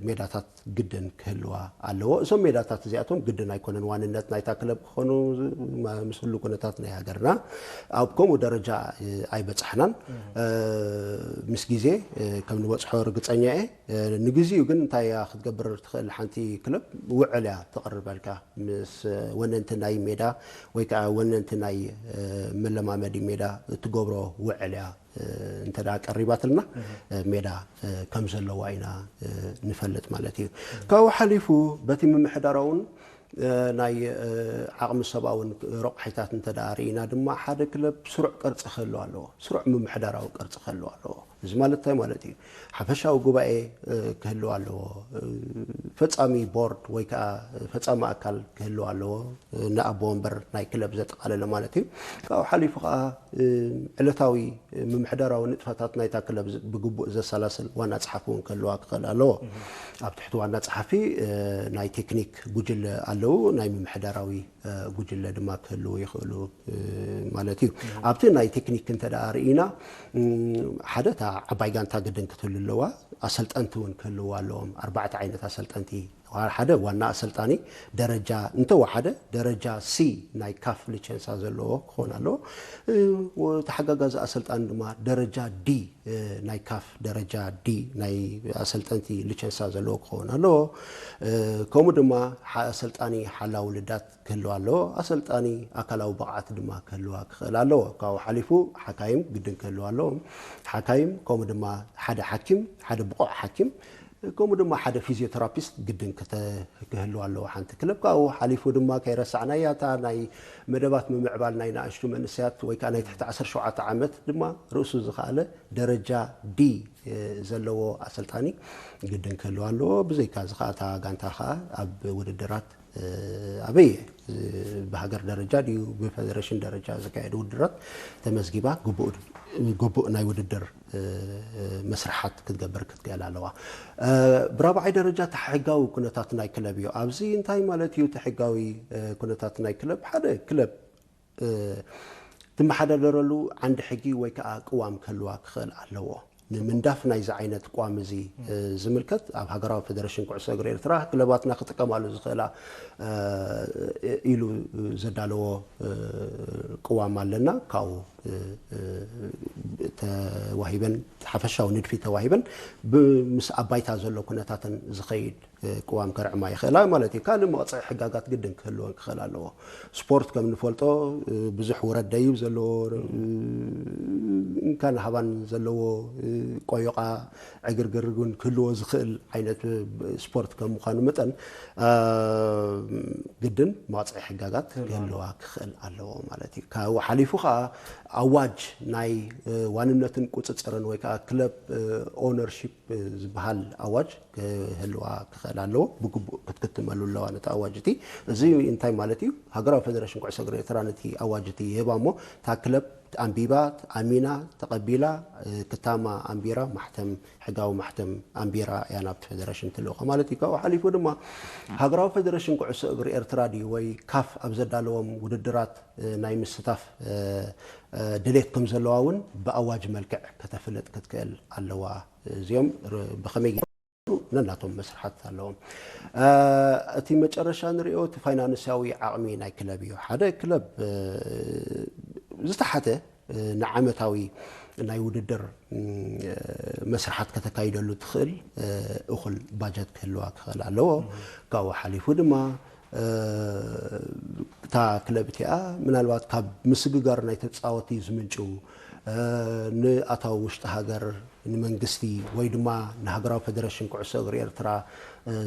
ሜዳታት ግድን ክህልዋ ኣለዎ። እዞም ሜዳታት እዚኣቶም ግድን ኣይኮነን ዋንነት ናይታ ክለብ ክኾኑ፣ ምስ ህሉ ኩነታት ናይ ሃገርና ኣብ ከምኡ ደረጃ ኣይበፃሕናን። ምስ ግዜ ከም ንበፅሖ ርግፀኛ እየ። ንግዚኡ ግን እንታይ እያ ክትገብር ትኽእል ሓንቲ ክለብ? ውዕል እያ ትቕርበልካ ምስ ወነንቲ ናይ ሜዳ ወይ ከዓ ወነንቲ ናይ መለማመዲ ሜዳ እትገብሮ ውዕል እያ እንተ ደኣ ቀሪባትልና ሜዳ ከም ዘለዋ ኢና ንፈልጥ ማለት እዩ። ካብኡ ሓሊፉ በቲ ምምሕዳራውን ናይ ዓቕሚ ሰብኣውን ረቑሒታት እንተ ደኣ ርኢና ድማ ሓደ ክለብ ስሩዕ ቅርፂ ክህልዎ ኣለዎ፣ ስሩዕ ምምሕዳራዊ ቅርፂ ክህልዎ ኣለዎ። እዚ ማለት እንታይ ማለት እዩ? ሓፈሻዊ ጉባኤ ክህልዎ ኣለዎ። ፈፃሚ ቦርድ ወይ ከዓ ፈፃሚ ኣካል ክህልዎ ኣለዎ። ንኣቦ ወንበር ናይ ክለብ ዘጠቓለለ ማለት እዩ። ካብኡ ሓሊፉ ከዓ ዕለታዊ ምምሕዳራዊ ንጥፈታት ናይታ ክለብ ብግቡእ ዘሰላስል ዋና ጸሓፊ እውን ክህልዋ ክኽእል ኣለዎ። ኣብ ትሕቲ ዋና ጸሓፊ ናይ ቴክኒክ ጉጅለ ኣለዉ፣ ናይ ምምሕዳራዊ ጉጅለ ድማ ክህልዉ ይኽእሉ ማለት እዩ። ኣብቲ ናይ ቴክኒክ እንተ ደኣ ርኢና ሓደ እታ ዓባይ ጋንታ ግድን ክትህሉ ኣለዋ፣ ኣሰልጠንቲ እውን ክህልዋ ኣለዎም። ኣርባዕተ ዓይነት ኣሰልጠንቲ ሓደ ዋና ኣሰልጣኒ ደረጃ እንተወሓደ ደረጃ ሲ ናይ ካፍ ሊቸንሳ ዘለዎ ክኾን ኣለዎ። ተሓጋጋዚ ኣሰልጣኒ ድማ ደረጃ ዲ ናይ ካፍ ደረጃ ዲ ናይ ኣሰልጠንቲ ሊቸንሳ ዘለዎ ክኸውን ኣለዎ። ከምኡ ድማ ኣሰልጣኒ ሓላዊ ልዳት ክህልዋ ኣለዎ። ኣሰልጣኒ ኣካላዊ ብቕዓት ድማ ክህልዋ ክኽእል ኣለዎ። ካብኡ ሓሊፉ ሓካይም ግድን ክህልዋ ኣለዎም። ሓካይም ከምኡ ድማ ሓደ ሓኪም፣ ሓደ ብቑዕ ሓኪም ከምኡ ድማ ሓደ ፊዚዮተራፒስት ግድን ክህልዋ ኣለዎ ሓንቲ ክለብ። ካብኡ ሓሊፉ ድማ ከይረሳዕናያ እታ ናይ መደባት ምምዕባል ናይ ንኣሽቱ መንእሰያት ወይ ከዓ ናይ ትሕቲ ዓሰርተ ሸውዓተ ዓመት ድማ ርእሱ ዝኸኣለ ደረጃ ዲ ዘለዎ ኣሰልጣኒ ግድን ክህልዋ ኣለዎ። ብዘይካ እዚ ከዓ እታ ጋንታ ከዓ ኣብ ውድድራት ኣበየ ብሃገር ደረጃ ድዩ ብፌደሬሽን ደረጃ ዝካየድ ውድድራት ተመዝጊባ ግቡእ ናይ ውድድር መስርሓት ክትገብር ክትክእል ኣለዋ። ብራብዓይ ደረጃ እቲ ሕጋዊ ኩነታት ናይ ክለብ እዩ። ኣብዚ እንታይ ማለት እዩ? እቲ ሕጋዊ ኩነታት ናይ ክለብ ሓደ ክለብ ትመሓዳደረሉ ዓንዲ ሕጊ ወይ ከዓ ቅዋም ክህልዋ ክኽእል ኣለዎ። ንምንዳፍ ናይዚ ዓይነት ቅዋም እዚ ዝምልከት ኣብ ሃገራዊ ፌደሬሽን ኩዕሶ እግሪ ኤርትራ ክለባትና ክጥቀማሉ ዝኽእላ ኢሉ ዘዳለዎ ቅዋም ኣለና። ካብኡ ተዋሂበን ሓፈሻዊ ንድፊ ተዋሂበን ምስ ኣባይታ ዘሎ ኩነታትን ዝኸይድ ቅዋም ከርዕማ ይኽእላ ማለት እዩ። ካልእ መቕፅዒ ሕጋጋት ግድን ክህልወን ክኽእል ኣለዎ። ስፖርት ከም ንፈልጦ ብዙሕ ውረድ ደይብ ዘለዎ እንካን ሃባን ዘለዎ ቆዮቓ ዕግርግር እውን ክህልዎ ዝኽእል ዓይነት ስፖርት ከም ምዃኑ መጠን ግድን መቕፅዒ ሕጋጋት ክህልዋ ክኽእል ኣለዎ ማለት እዩ። ካብኡ ሓሊፉ ከዓ ኣዋጅ ናይ ዋንነትን ቁፅፅርን ወይ ከዓ ክለብ ኦነርሺፕ ዝበሃል ኣዋጅ ክህልዋ ክኽእል ኣለዎ። ብግቡእ ክትክትመሉ ኣለዋ ነቲ ኣዋጅ እቲ። እዚ እንታይ ማለት እዩ? ሃገራዊ ፌደሬሽን ኩዕሶ እግሪ ኤርትራ ነቲ ኣዋጅ እቲ ይህባ እሞ እታ ክለብ ኣንቢባ ኣሚና ተቐቢላ ክታማ ኣንቢራ ማሕተም ሕጋዊ ማሕተም ኣንቢራ እያ ናብቲ ፌደሬሽን ትልእኾ ማለት እዩ። ካብኡ ሓሊፉ ድማ ሃገራዊ ፌደሬሽን ኩዕሶ እግሪ ኤርትራ ድዩ ወይ ካፍ ኣብ ዘዳለዎም ውድድራት ናይ ምስታፍ ድሌት ከም ዘለዋ እውን ብኣዋጅ መልክዕ ከተፍልጥ ክትክእል ኣለዋ። እዚኦም ብኸመይ ነናቶም መስርሓት ኣለዎም። እቲ መጨረሻ ንሪኦ እቲ ፋይናንስያዊ ዓቕሚ ናይ ክለብ እዩ። ሓደ ክለብ ዝተሓተ ንዓመታዊ ናይ ውድድር መስርሓት ከተካይደሉ ትኽእል እኹል ባጀት ክህልዋ ክኽእል ኣለዎ። ካብኡ ሓሊፉ ድማ እታ ክለብ እቲኣ ምናልባት ካብ ምስግጋር ናይ ተፃወቲ ዝምንጭው ንኣታዊ ውሽጢ ሃገር ንመንግስቲ ወይ ድማ ንሃገራዊ ፌደሬሽን ኩዕሶ እግሪ ኤርትራ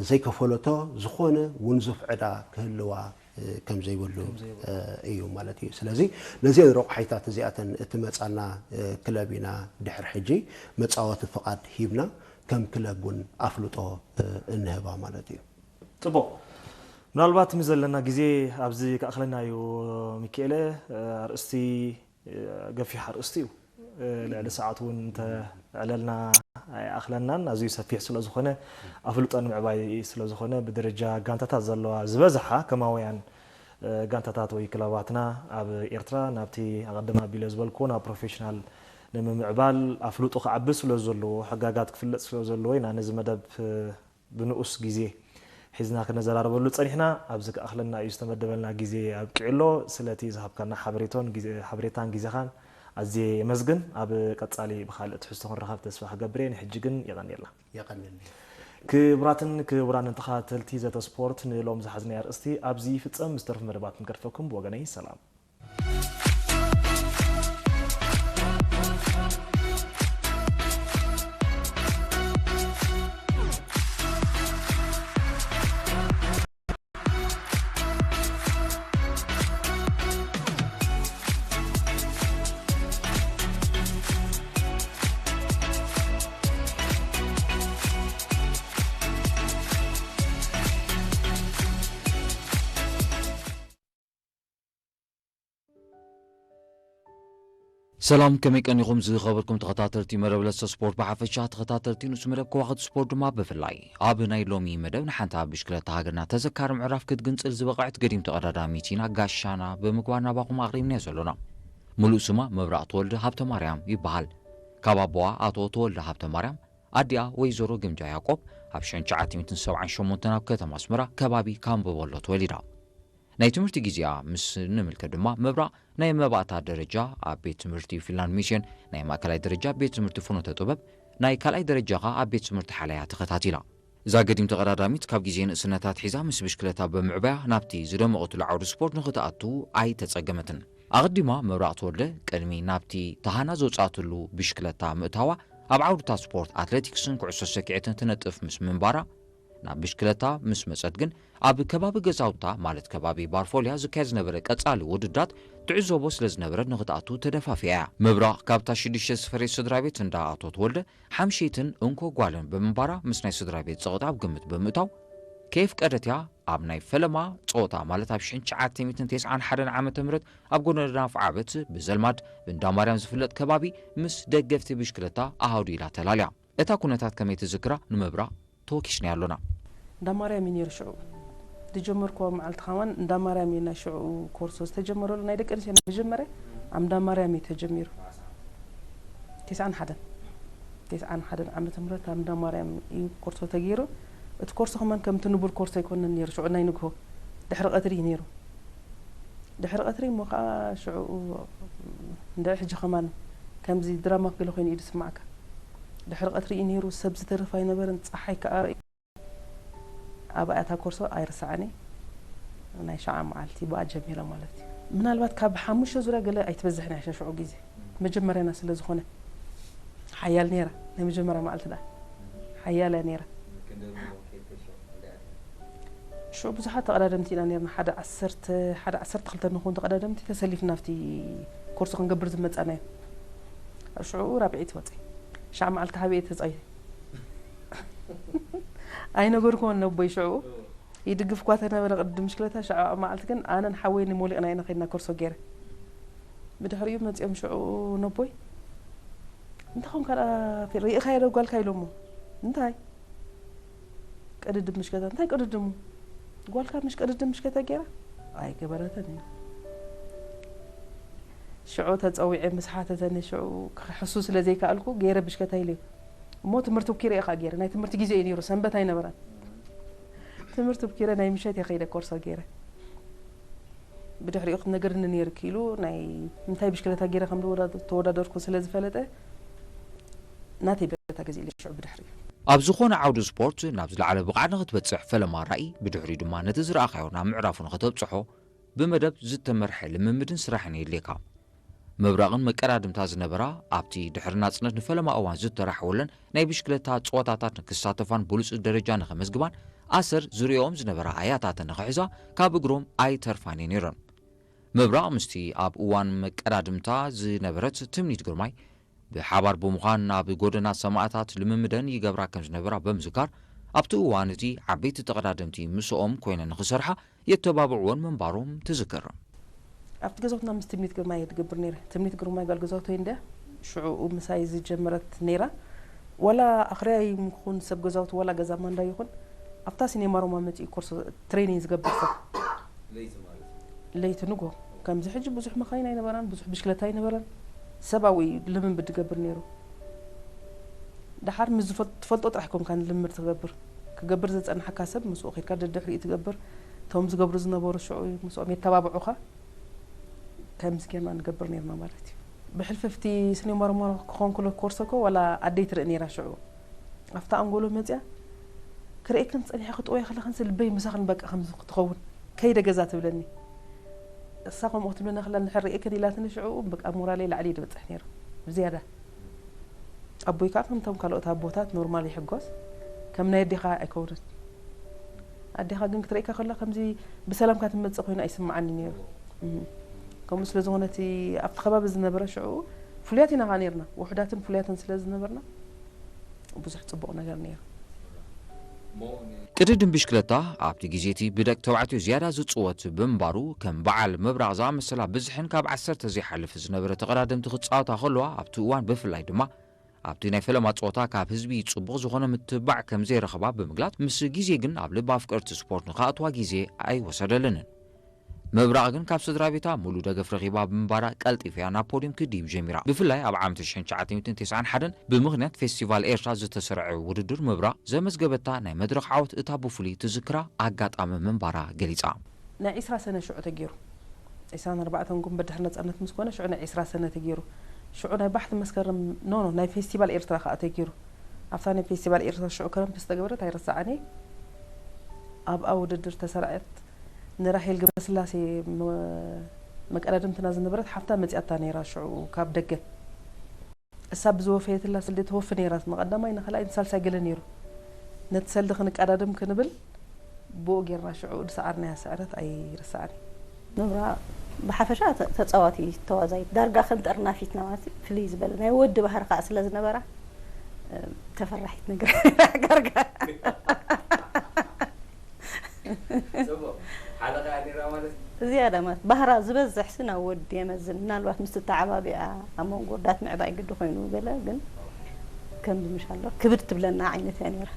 ዘይከፈለቶ ዝኾነ ውንዙፍ ዕዳ ክህልዋ ከም ዘይብሉ እዩ ማለት እዩ። ስለዚ ነዚአን ረቑሒታት እዚኣተን እትመፃና ክለብ ኢና ድሕር ሕጂ መፃወቲ ፍቓድ ሂብና ከም ክለብ እውን ኣፍልጦ እንህባ ማለት እዩ። ፅቡቕ። ምናልባት ምስ ዘለና ግዜ ኣብዚ ክኣኽለና እዩ። ሚኪኤለ፣ ኣርእስቲ ገፊሕ ኣርእስቲ እዩ። ልዕሊ ሰዓት እውን እንተዕለልና ኣይኣኽለናን። ኣዝዩ ሰፊሕ ስለ ዝኾነ ኣፍልጦ ንምዕባይ ስለ ዝኾነ ብደረጃ ጋንታታት ዘለዋ ዝበዝሓ ከማውያን ጋንታታት ወይ ክለባትና ኣብ ኤርትራ ናብቲ ኣቐድም ኣቢለ ዝበልኩ ናብ ፕሮፌሽናል ንምምዕባል ኣፍልጦ ክዓቢ ስለ ዘለዎ ሕጋጋት ክፍለጥ ስለ ዘለዎ ኢና ነዚ መደብ ብንኡስ ግዜ ሒዝና ክነዘራርበሉ ጸኒሕና። ኣብዚ ክኣኽለና እዩ ዝተመደበልና ግዜ ኣብቂዑ ኣሎ። ስለቲ ዝሃብካና ሓበሬቶን ግዜ ሓበሬታን ግዜኻን ኣዝየ የመስግን። ኣብ ቀጻሊ ብኻልእ ትሕዝቶ ክንራኸብ ተስፋ ክገብር እየ። ንሕጂ ግን የቐንየልና። የቐንየልና። ክቡራትን ክቡራንን ተኸታተልቲ ዘተ ስፖርት ንሎም ዝሓዝናዮ ኣርእስቲ ኣብዚ ይፍጸም። ምስ ተርፍ መደባት ክንገድፈኩም ብወገነይ ሰላም። ሰላም፣ ከመይ ቀኒኹም ዝኸበርኩም ተኸታተልቲ መደብ ለሰ ስፖርት ብሓፈሻ፣ ተኸታተልቲ ንሱ መደብ ከዋኽብቲ ስፖርት ድማ ብፍላይ? ኣብ ናይ ሎሚ መደብ ንሓንቲ ኣብ ብሽክለታ ሃገርና ተዘካሪ ምዕራፍ ክትግንጽል ዝበቕዐት ገዲም ተቐዳዳሚት ኢና ጋሻና ብምግባር ናባኹም ኣቕሪብናዮ ዘሎና። ሙሉእ ስማ መብራቕ ተወልደ ሃብተ ማርያም ይበሃል። ካብ ኣቦኣ ኣቶ ተወልደ ሃብተ ማርያም፣ ኣዲኣ ወይዘሮ ግምጃ ያዕቆብ፣ ኣብ ሽሕን ትሽዓተ ሚእትን ሰብዓን ሸሞንተን ኣብ ከተማ ኣስመራ ከባቢ ካምቦ በሎ ተወሊዳ። ናይ ትምህርቲ ግዜኣ ምስ ንምልከት ድማ መብራቕ ናይ መባእታ ደረጃ ኣብ ቤት ትምህርቲ ፊንላንድ ሚሽን፣ ናይ ማእከላይ ደረጃ ቤት ትምህርቲ ፍኖተ ጥበብ፣ ናይ ካልኣይ ደረጃ ከኣ ኣብ ቤት ትምህርቲ ሓላያ ተኸታቲላ። እዛ ገዲም ተቐዳዳሚት ካብ ግዜ ንእስነታ ኣትሒዛ ምስ ብሽክለታ ብምዕባያ ናብቲ ዝደመቐትሉ ዓውዲ ስፖርት ንኽትኣቱ ኣይተጸገመትን። ኣቐዲማ መብራቕ ተወልደ ቅድሚ ናብቲ ተሃና ዝወጻእትሉ ብሽክለታ ምእታዋ ኣብ ዓውድታት ስፖርት ኣትሌቲክስን ኩዕሶ ሰኪዔትን ትነጥፍ ምስ ምንባራ ናብ ብሽክለታ ምስ መጸት ግን ኣብ ከባቢ ገዛውታ ማለት ከባቢ ባርፎልያ ዝካየድ ዝነበረ ቀጻሊ ውድድራት ትዕዘቦ ስለ ዝነበረት ንኽትኣቱ ተደፋፊኣ እያ። መብራቕ ካብታ ሽዱሽተ ዝፈረየት ስድራ ቤት እንዳ ኣቶ ተወልደ ሓምሸይትን እንኮ ጓልን ብምንባራ ምስ ናይ ስድራ ቤት ጸቕጢ ኣብ ግምት ብምእታው ከየፍቀደት እያ ኣብ ናይ ፈለማ ጸወታ ማለት ኣብ ሽሕን ትሽዓተ ሚእትን ተስዓን ሓደን ዓመተ ምህረት ኣብ ጎደና ኣፍዓበት ብዘልማድ ብእንዳ ማርያም ዝፍለጥ ከባቢ ምስ ደገፍቲ ብሽክለታ ኣሃዱ ኢላ ተላልያ። እታ ኩነታት ከመይ ትዝክራ ንመብራቕ ተወኪስናያ ኣሎና። እንዳ ማርያም እዩ ነይሩ ሽዑ ዝጀመርኩዎ መዓልቲ ከማን እንዳ ማርያም እዩ ናይ ሽዑ ኮርሶ ዝተጀመረሉ ናይ ደቂ ኣንስትዮ ናይ መጀመርያ ኣብ እንዳ ማርያም እዩ ተጀሚሩ። ተስዓን ሓደን ተስዓን ሓደን ዓመተ ምህረት ኣብ እንዳ ማርያም እዩ ኮርሶ ተገይሩ። እቲ ኮርሶ ከማን ከምቲ ንቡር ኮርሶ ኣይኮነን ነይሩ ሽዑ ናይ ንግሆ ድሕሪ ቀትሪ እዩ ነይሩ። ድሕሪ ቀትሪ እሞ ከዓ ሽዑ እንድዒ ሕጂ ከማን ከምዚ ድራማ ገለ ኮይኑ እዩ ዝስማዓካ። ድሕሪ ቀትሪ እዩ ነይሩ ሰብ ዝተርፍ ኣይነበረን ፀሓይ ከዓ ኣብኣ እታ ኮርሶ ኣይርስዓን እየ። ናይ ሸዓ መዓልቲ ብኣ ጀሚረ ማለት እዩ። ምናልባት ካብ ሓሙሽተ ዙርያ ገለ ኣይትበዝሕን እያ ሽዑ ግዜ መጀመርያና ስለ ዝኾነ ሓያል ነይራ ናይ መጀመርያ መዓልቲ ደኣ ሓያል እያ ነይራ። ሽዑ ብዙሓት ተቐዳደምቲ ኢና ነርና ሓደ ዓሰርተ ሓደ ዓሰርተ ክልተ ንኹን ተቐዳደምቲ ተሰሊፍና ኣብቲ ኮርሶ ክንገብር ዝመጻናዮ። ሽዑ ራብዒት ወፀ ሻዕ መዓልቲ ሃበየ ተፃዩ ኣይነገርኩዎን ነቦይ ሽዑ ይድግፍ እኳ ተነበረ ቅድም ምሽክለታ ሽዑ መዓልቲ ግን ኣነን ሓወይን ሞሊቕና ኢና ከድና ኮርሶ ገይረ ብድሕሪኡ መፂኦም ሽዑ ነቦይ እንታይ ኾንካ ሪኢኻዮ ዶ ጓልካ ኢሎሞ እንታይ ቅድድም ምሽከታ እንታይ ቅድድሙ ጓልካ ምሽ ቅድድም ምሽከታ ገይራ ኣይገበረትን እያ ሽዑ ተፀዊዐ ምስ ሓተተኒ ሽዑ ክሕሱ ስለ ዘይከኣልኩ ገይረ ብሽከታ ኢለ እሞ ትምህርቲ ብኪረ ኢኻ ገይረ፣ ናይ ትምህርቲ ግዜ እዩ ነይሩ፣ ሰንበት ኣይነበረን። ትምህርቲ ብኪረ ናይ ምሸት እየ ከይደ ኮርሶ ገይረ። ብድሕሪኡ ክትነገርኒ ነይሩ ክኢሉ፣ ናይ ምንታይ ብሽክለታ ገይረ ከም ዝወዳ-፣ ተወዳደርኩ ስለ ዝፈለጠ፣ ናተይ ብሽክለታ ገዚእለ ሽዑ ብድሕሪኡ። ኣብ ዝኾነ ዓውዲ ስፖርት ናብ ዝለዓለ ብቕዓት ንኽትበጽሕ ፈለማ ራኢ፣ ብድሕሪኡ ድማ ነቲ ዝረኣኻዮ ናብ ምዕራፉ ንኽተብጽሖ ብመደብ ዝተመርሐ ልምምድን ስራሕን የድልየካ። ምብራቕን መቀዳድምታ ዝነበራ ኣብቲ ድሕሪ ናጽነት ንፈለማ እዋን ዝተራሕወለን ናይ ብሽክለታ ጸወታታት ንክሳተፋን ብሉጽ ደረጃ ንኸመዝግባን ኣሰር ዝርእዮም ዝነበራ ኣያታተን ንኽሕዛ ካብ እግሮም ኣይተርፋን እየን ነይረን። ምብራቕ ምስቲ ኣብ እዋን መቀዳድምታ ዝነበረት ትምኒት ግርማይ ብሓባር ብምዃን ኣብ ጎደና ሰማእታት ልምምደን ይገብራ ከም ዝነበራ ብምዝካር ኣብቲ እዋን እቲ ዓበይቲ ተቐዳደምቲ ምስኦም ኮይነን ንኽሰርሓ የተባብዕወን ምንባሮም ትዝክር። ኣብቲ ገዛውትና ምስ ትምኒት ግርማይ እየ ዝገብር ነይረ። ትምኒት ግርማይ ጓል ገዛውተይ እንድያ ሽዑኡ ምሳይ ዝጀመረት ነይራ። ዋላ ኣኽርያ ይኹን ሰብ ገዛውቲ ዋላ ገዛ ማንዳ ይኹን ኣብታ ሲኔማ ሮማ መፂኡ ኮርስ ትሬኒንግ ዝገብር ሰብ ለይቲ ንጎ ከምዚ ሕጂ ብዙሕ መኻይን ኣይነበራን፣ ብዙሕ ብሽክለታ ኣይነበረን። ሰብኣዊ እዩ ልምምድ ዝገብር ነይሩ። ደሓር ምስ ዝፈል-፣ ትፈልጦ ጥራሕ ኮንካ ልምምድ ትገብር። ክገብር ዝጸናሕካ ሰብ ምስኡ ኬድካ ደድሕሪኡ ትገብር። እቶም ዝገብሩ ዝነበሩ ሽዑ ምስኦም የተባብዑኻ። ከምዚ ጌርና ንገብር ነይርና ማለት እዩ። ብሕልፍፍቲ ስኒመርመሮ ክኾን ክሎ ኮርሶ እኮ ዋላ ኣደይ ትርኢ ነይራ ሽዑ። ኣብታ ኣንጎሎ መጽያ፣ "ክርእየክን ጸኒሐ ክጥወያ ከለኽን ልበይ ምሳኽን በቃ ከምዚ ክትኸውን፣ ከይደ ገዛ" ትብለኒ። እሳ ከምኡ ክትብለኒ ከላ እንድሕር ርእየክን ኢላትኒ ሽዑ በቃ ሞራለይ ላዕሊ እዩ ዝበጽሕ ነይሩ ብዝያዳ። ኣቦይ ከኣ ከምቶም ካልኦት ኣቦታት ኖርማል ይሕጎስ፣ ከም ናይ ኣዴኻ ኣይከውንን። ኣዴኻ ግን ክትርእየካ ከላ ከምዚ ብሰላምካ ትመጽእ ኮይና ኣይስምዓኒ ነይሩ። እህ። ከምኡ ስለ ዝኾነ እቲ ኣብቲ ከባቢ ዝነበረ ሽዑ ፍሉያት ኢና ከኣ ነይርና። ውሑዳትን ፍሉያትን ስለ ዝነበርና ብዙሕ ጽቡቕ ነገር ነይሩ። ቅድድም ብሽክለታ ኣብቲ ግዜ እቲ ብደቂ ተባዕትዮ ዝያዳ ዝጽወት ብምንባሩ፣ ከም በዓል ምብራቕ ዝኣመሰላ ብዝሕን ካብ ዓሰርተ ዘይሓልፍ ዝነበረ ተቐዳደምቲ ክጻወታ ከለዋ፣ ኣብቲ እዋን ብፍላይ ድማ ኣብቲ ናይ ፈለማ ጸወታ ካብ ህዝቢ ጽቡቕ ዝኾነ ምትብባዕ ከም ዘይረኸባ ብምግላጽ፣ ምስ ግዜ ግን ኣብ ልቢ ኣፍቀርቲ ስፖርት ንኽኣትዋ ግዜ ኣይወሰደለንን። ምብራቕ ግን ካብ ስድራ ቤታ ሙሉእ ደገፍ ረኺባ ብምንባራ ቀልጢፋ እያ ናብ ፖድዩም ክትድይብ ጀሚራ። ብፍላይ ኣብ ዓመት ሽሕን ትሽዓተ ሚእትን ተስዓን ሓደን ብምኽንያት ፌስቲቫል ኤርትራ ዝተሰርዐ ውድድር ምብራቕ ዘመዝገበታ ናይ መድረኽ ዓወት እታ ብፍሉይ ትዝክራ ኣጋጣሚ ምንባራ ገሊጻ። ናይ ዒስራ ሰነ ሽዑ ተገይሩ። ዒስራን ኣርባዕተን ጉንበት ድሕሪ ነጻነት ምስ ኮነ ሽዑ ናይ ዒስራ ሰነ ተገይሩ። ሽዑ ናይ ባሕቲ መስከረም ኖ ኖ ናይ ፌስቲቫል ኤርትራ ከኣ ተገይሩ። ኣብታ ናይ ፌስቲቫል ኤርትራ ሽዑ ክረምቲ ዝተገበረት ኣይረስዓን እየ። ኣብኣ ውድድር ተሰርዐት። ንራሄል ገብረስላሴ መ-፣ መቀዳድምትና ዝነበረት ሓፍታ መጺኣታ ነይራ ሽዑ ካብ ደገ። እሳ ብዝወፈየትላ ስለ ትወፊ ነይራ፣ ንቐዳማይ ንኻልኣይ ንሳልሳይ ገለ ነይሩ። ነቲ ሰልዲ ክንቀዳደም ክንብል ብኡ ጌርና ሽዑ ዝሰዓርናያ ስዕረት ኣይርስዓን። ምብራቕ ብሓፈሻ ተ-፣ ተጻዋቲ ተዋዛይት፣ ዳርጋ ከም ጠርናፊትና ማለት እዩ። ፍልይ ዝበለ ናይ ወዲ ባህሪ ከኣ ስለ ዝነበራ፣ እ፣ ተፈራሒት ነገር ዳርጋ። ጽቡቕ። ሓለቓ እያ ነይራ ማለት እዩ። ዝያዳ ማለት ባህራ ዝበዝሕ ሲ ናብ ወዲ የመዝን። ምናልባት ምስ ተተዓባቢኣ ኣብ መንጎ ወዳት ምዕባይ ግዲ ኮይኑ ገለ ግን ከምዚ ምሽ ኣሎ ክብድ ትብለና ዓይነት እያ ነይራ።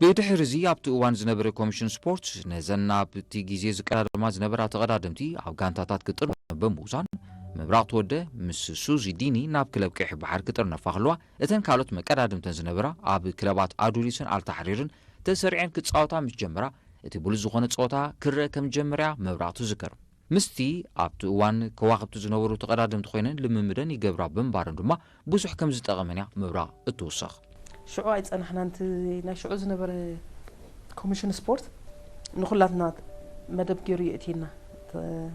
ብድሕሪ እዚ ኣብቲ እዋን ዝነበረ ኮሚሽን ስፖርት ነዘን ኣብቲ ግዜ ዝቀዳደማ ዝነበራ ተቐዳደምቲ ኣብ ጋንታታት ክጥርነፋ ብምውሳን፣ ምብራቕ ተወልደ ምስ ሱዚ ዲኒ ናብ ክለብ ቀይሕ ባሕሪ ክጥርነፋ ከለዋ፣ እተን ካልኦት መቀዳድምተን ዝነበራ ኣብ ክለባት ኣዱሊስን ኣልታሕሪርን ተሰሪዐን ክጻወታ ምስ ጀመራ፣ እቲ ብሉጽ ዝኾነ ጸወታ ክረአ ከም ዝጀመረ እያ ምብራቕ ትዝክር። ምስቲ ኣብቲ እዋን ከዋኽብቲ ዝነበሩ ተቐዳደምቲ ኮይነን ልምምደን ይገብራ ብምንባረን ድማ ብዙሕ ከም ዝጠቐመን እያ ምብራቕ እትውስኽ። ሽዑ ኣይጸናሕናን። እቲ ናይ ሽዑ ዝነበረ ኮሚሽን ስፖርት ንኹላትና መደብ ገይሩ የእትየና። ተ-፣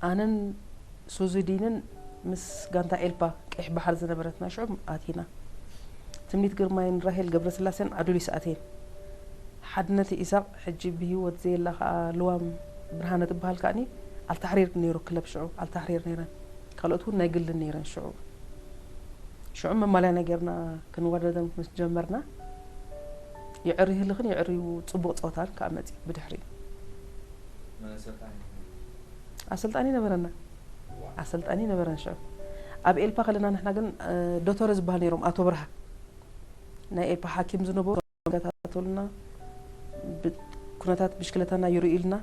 ኣነን ሱዚ ዲንን ምስ ጋንታ ኤልፓ ቀይሕ ባሕሪ ዝነበረትና ሽዑ ኣቲና። ትምኒት ግርማይን ራሄል ገብረስላሴን ኣዱሊስ ኣትየን። ሓድነት ኢሳቕ፣ ሕጂ ብህይወት ዘየላ ከኣ ልዋም ብርሃነ ትበሃል ከኣኒ፣ ኣልታሕሪር ነይሩ ክለብ ሽዑ፣ ኣልታሕሪር ነይረን። ካልኦት እውን ናይ ግልን ነይረን ሽዑ። ሽዑ መማልያና ጌርና ክንወዳደር ምስ ጀመርና፣ የዕሪ ህልኽን የዕርዩ ጽቡቕ ጸወታን ከኣ መጺኡ ብድሕሪኡ። ኣሰልጣኒ ነበረና። ኣሰልጣኒ ነበረን ሽዑ። ኣብ ኤልፓ ከለና ንሕና ግን፣ እ፣ ዶቶረ ዝበሃል ነይሮም፣ ኣቶ ብርሃ። ናይ ኤልፓ ሓኪም ዝነበሩ ይከታተሉና፣ ብ-፣ ኩነታት ብሽክለታና ይርእዩልና።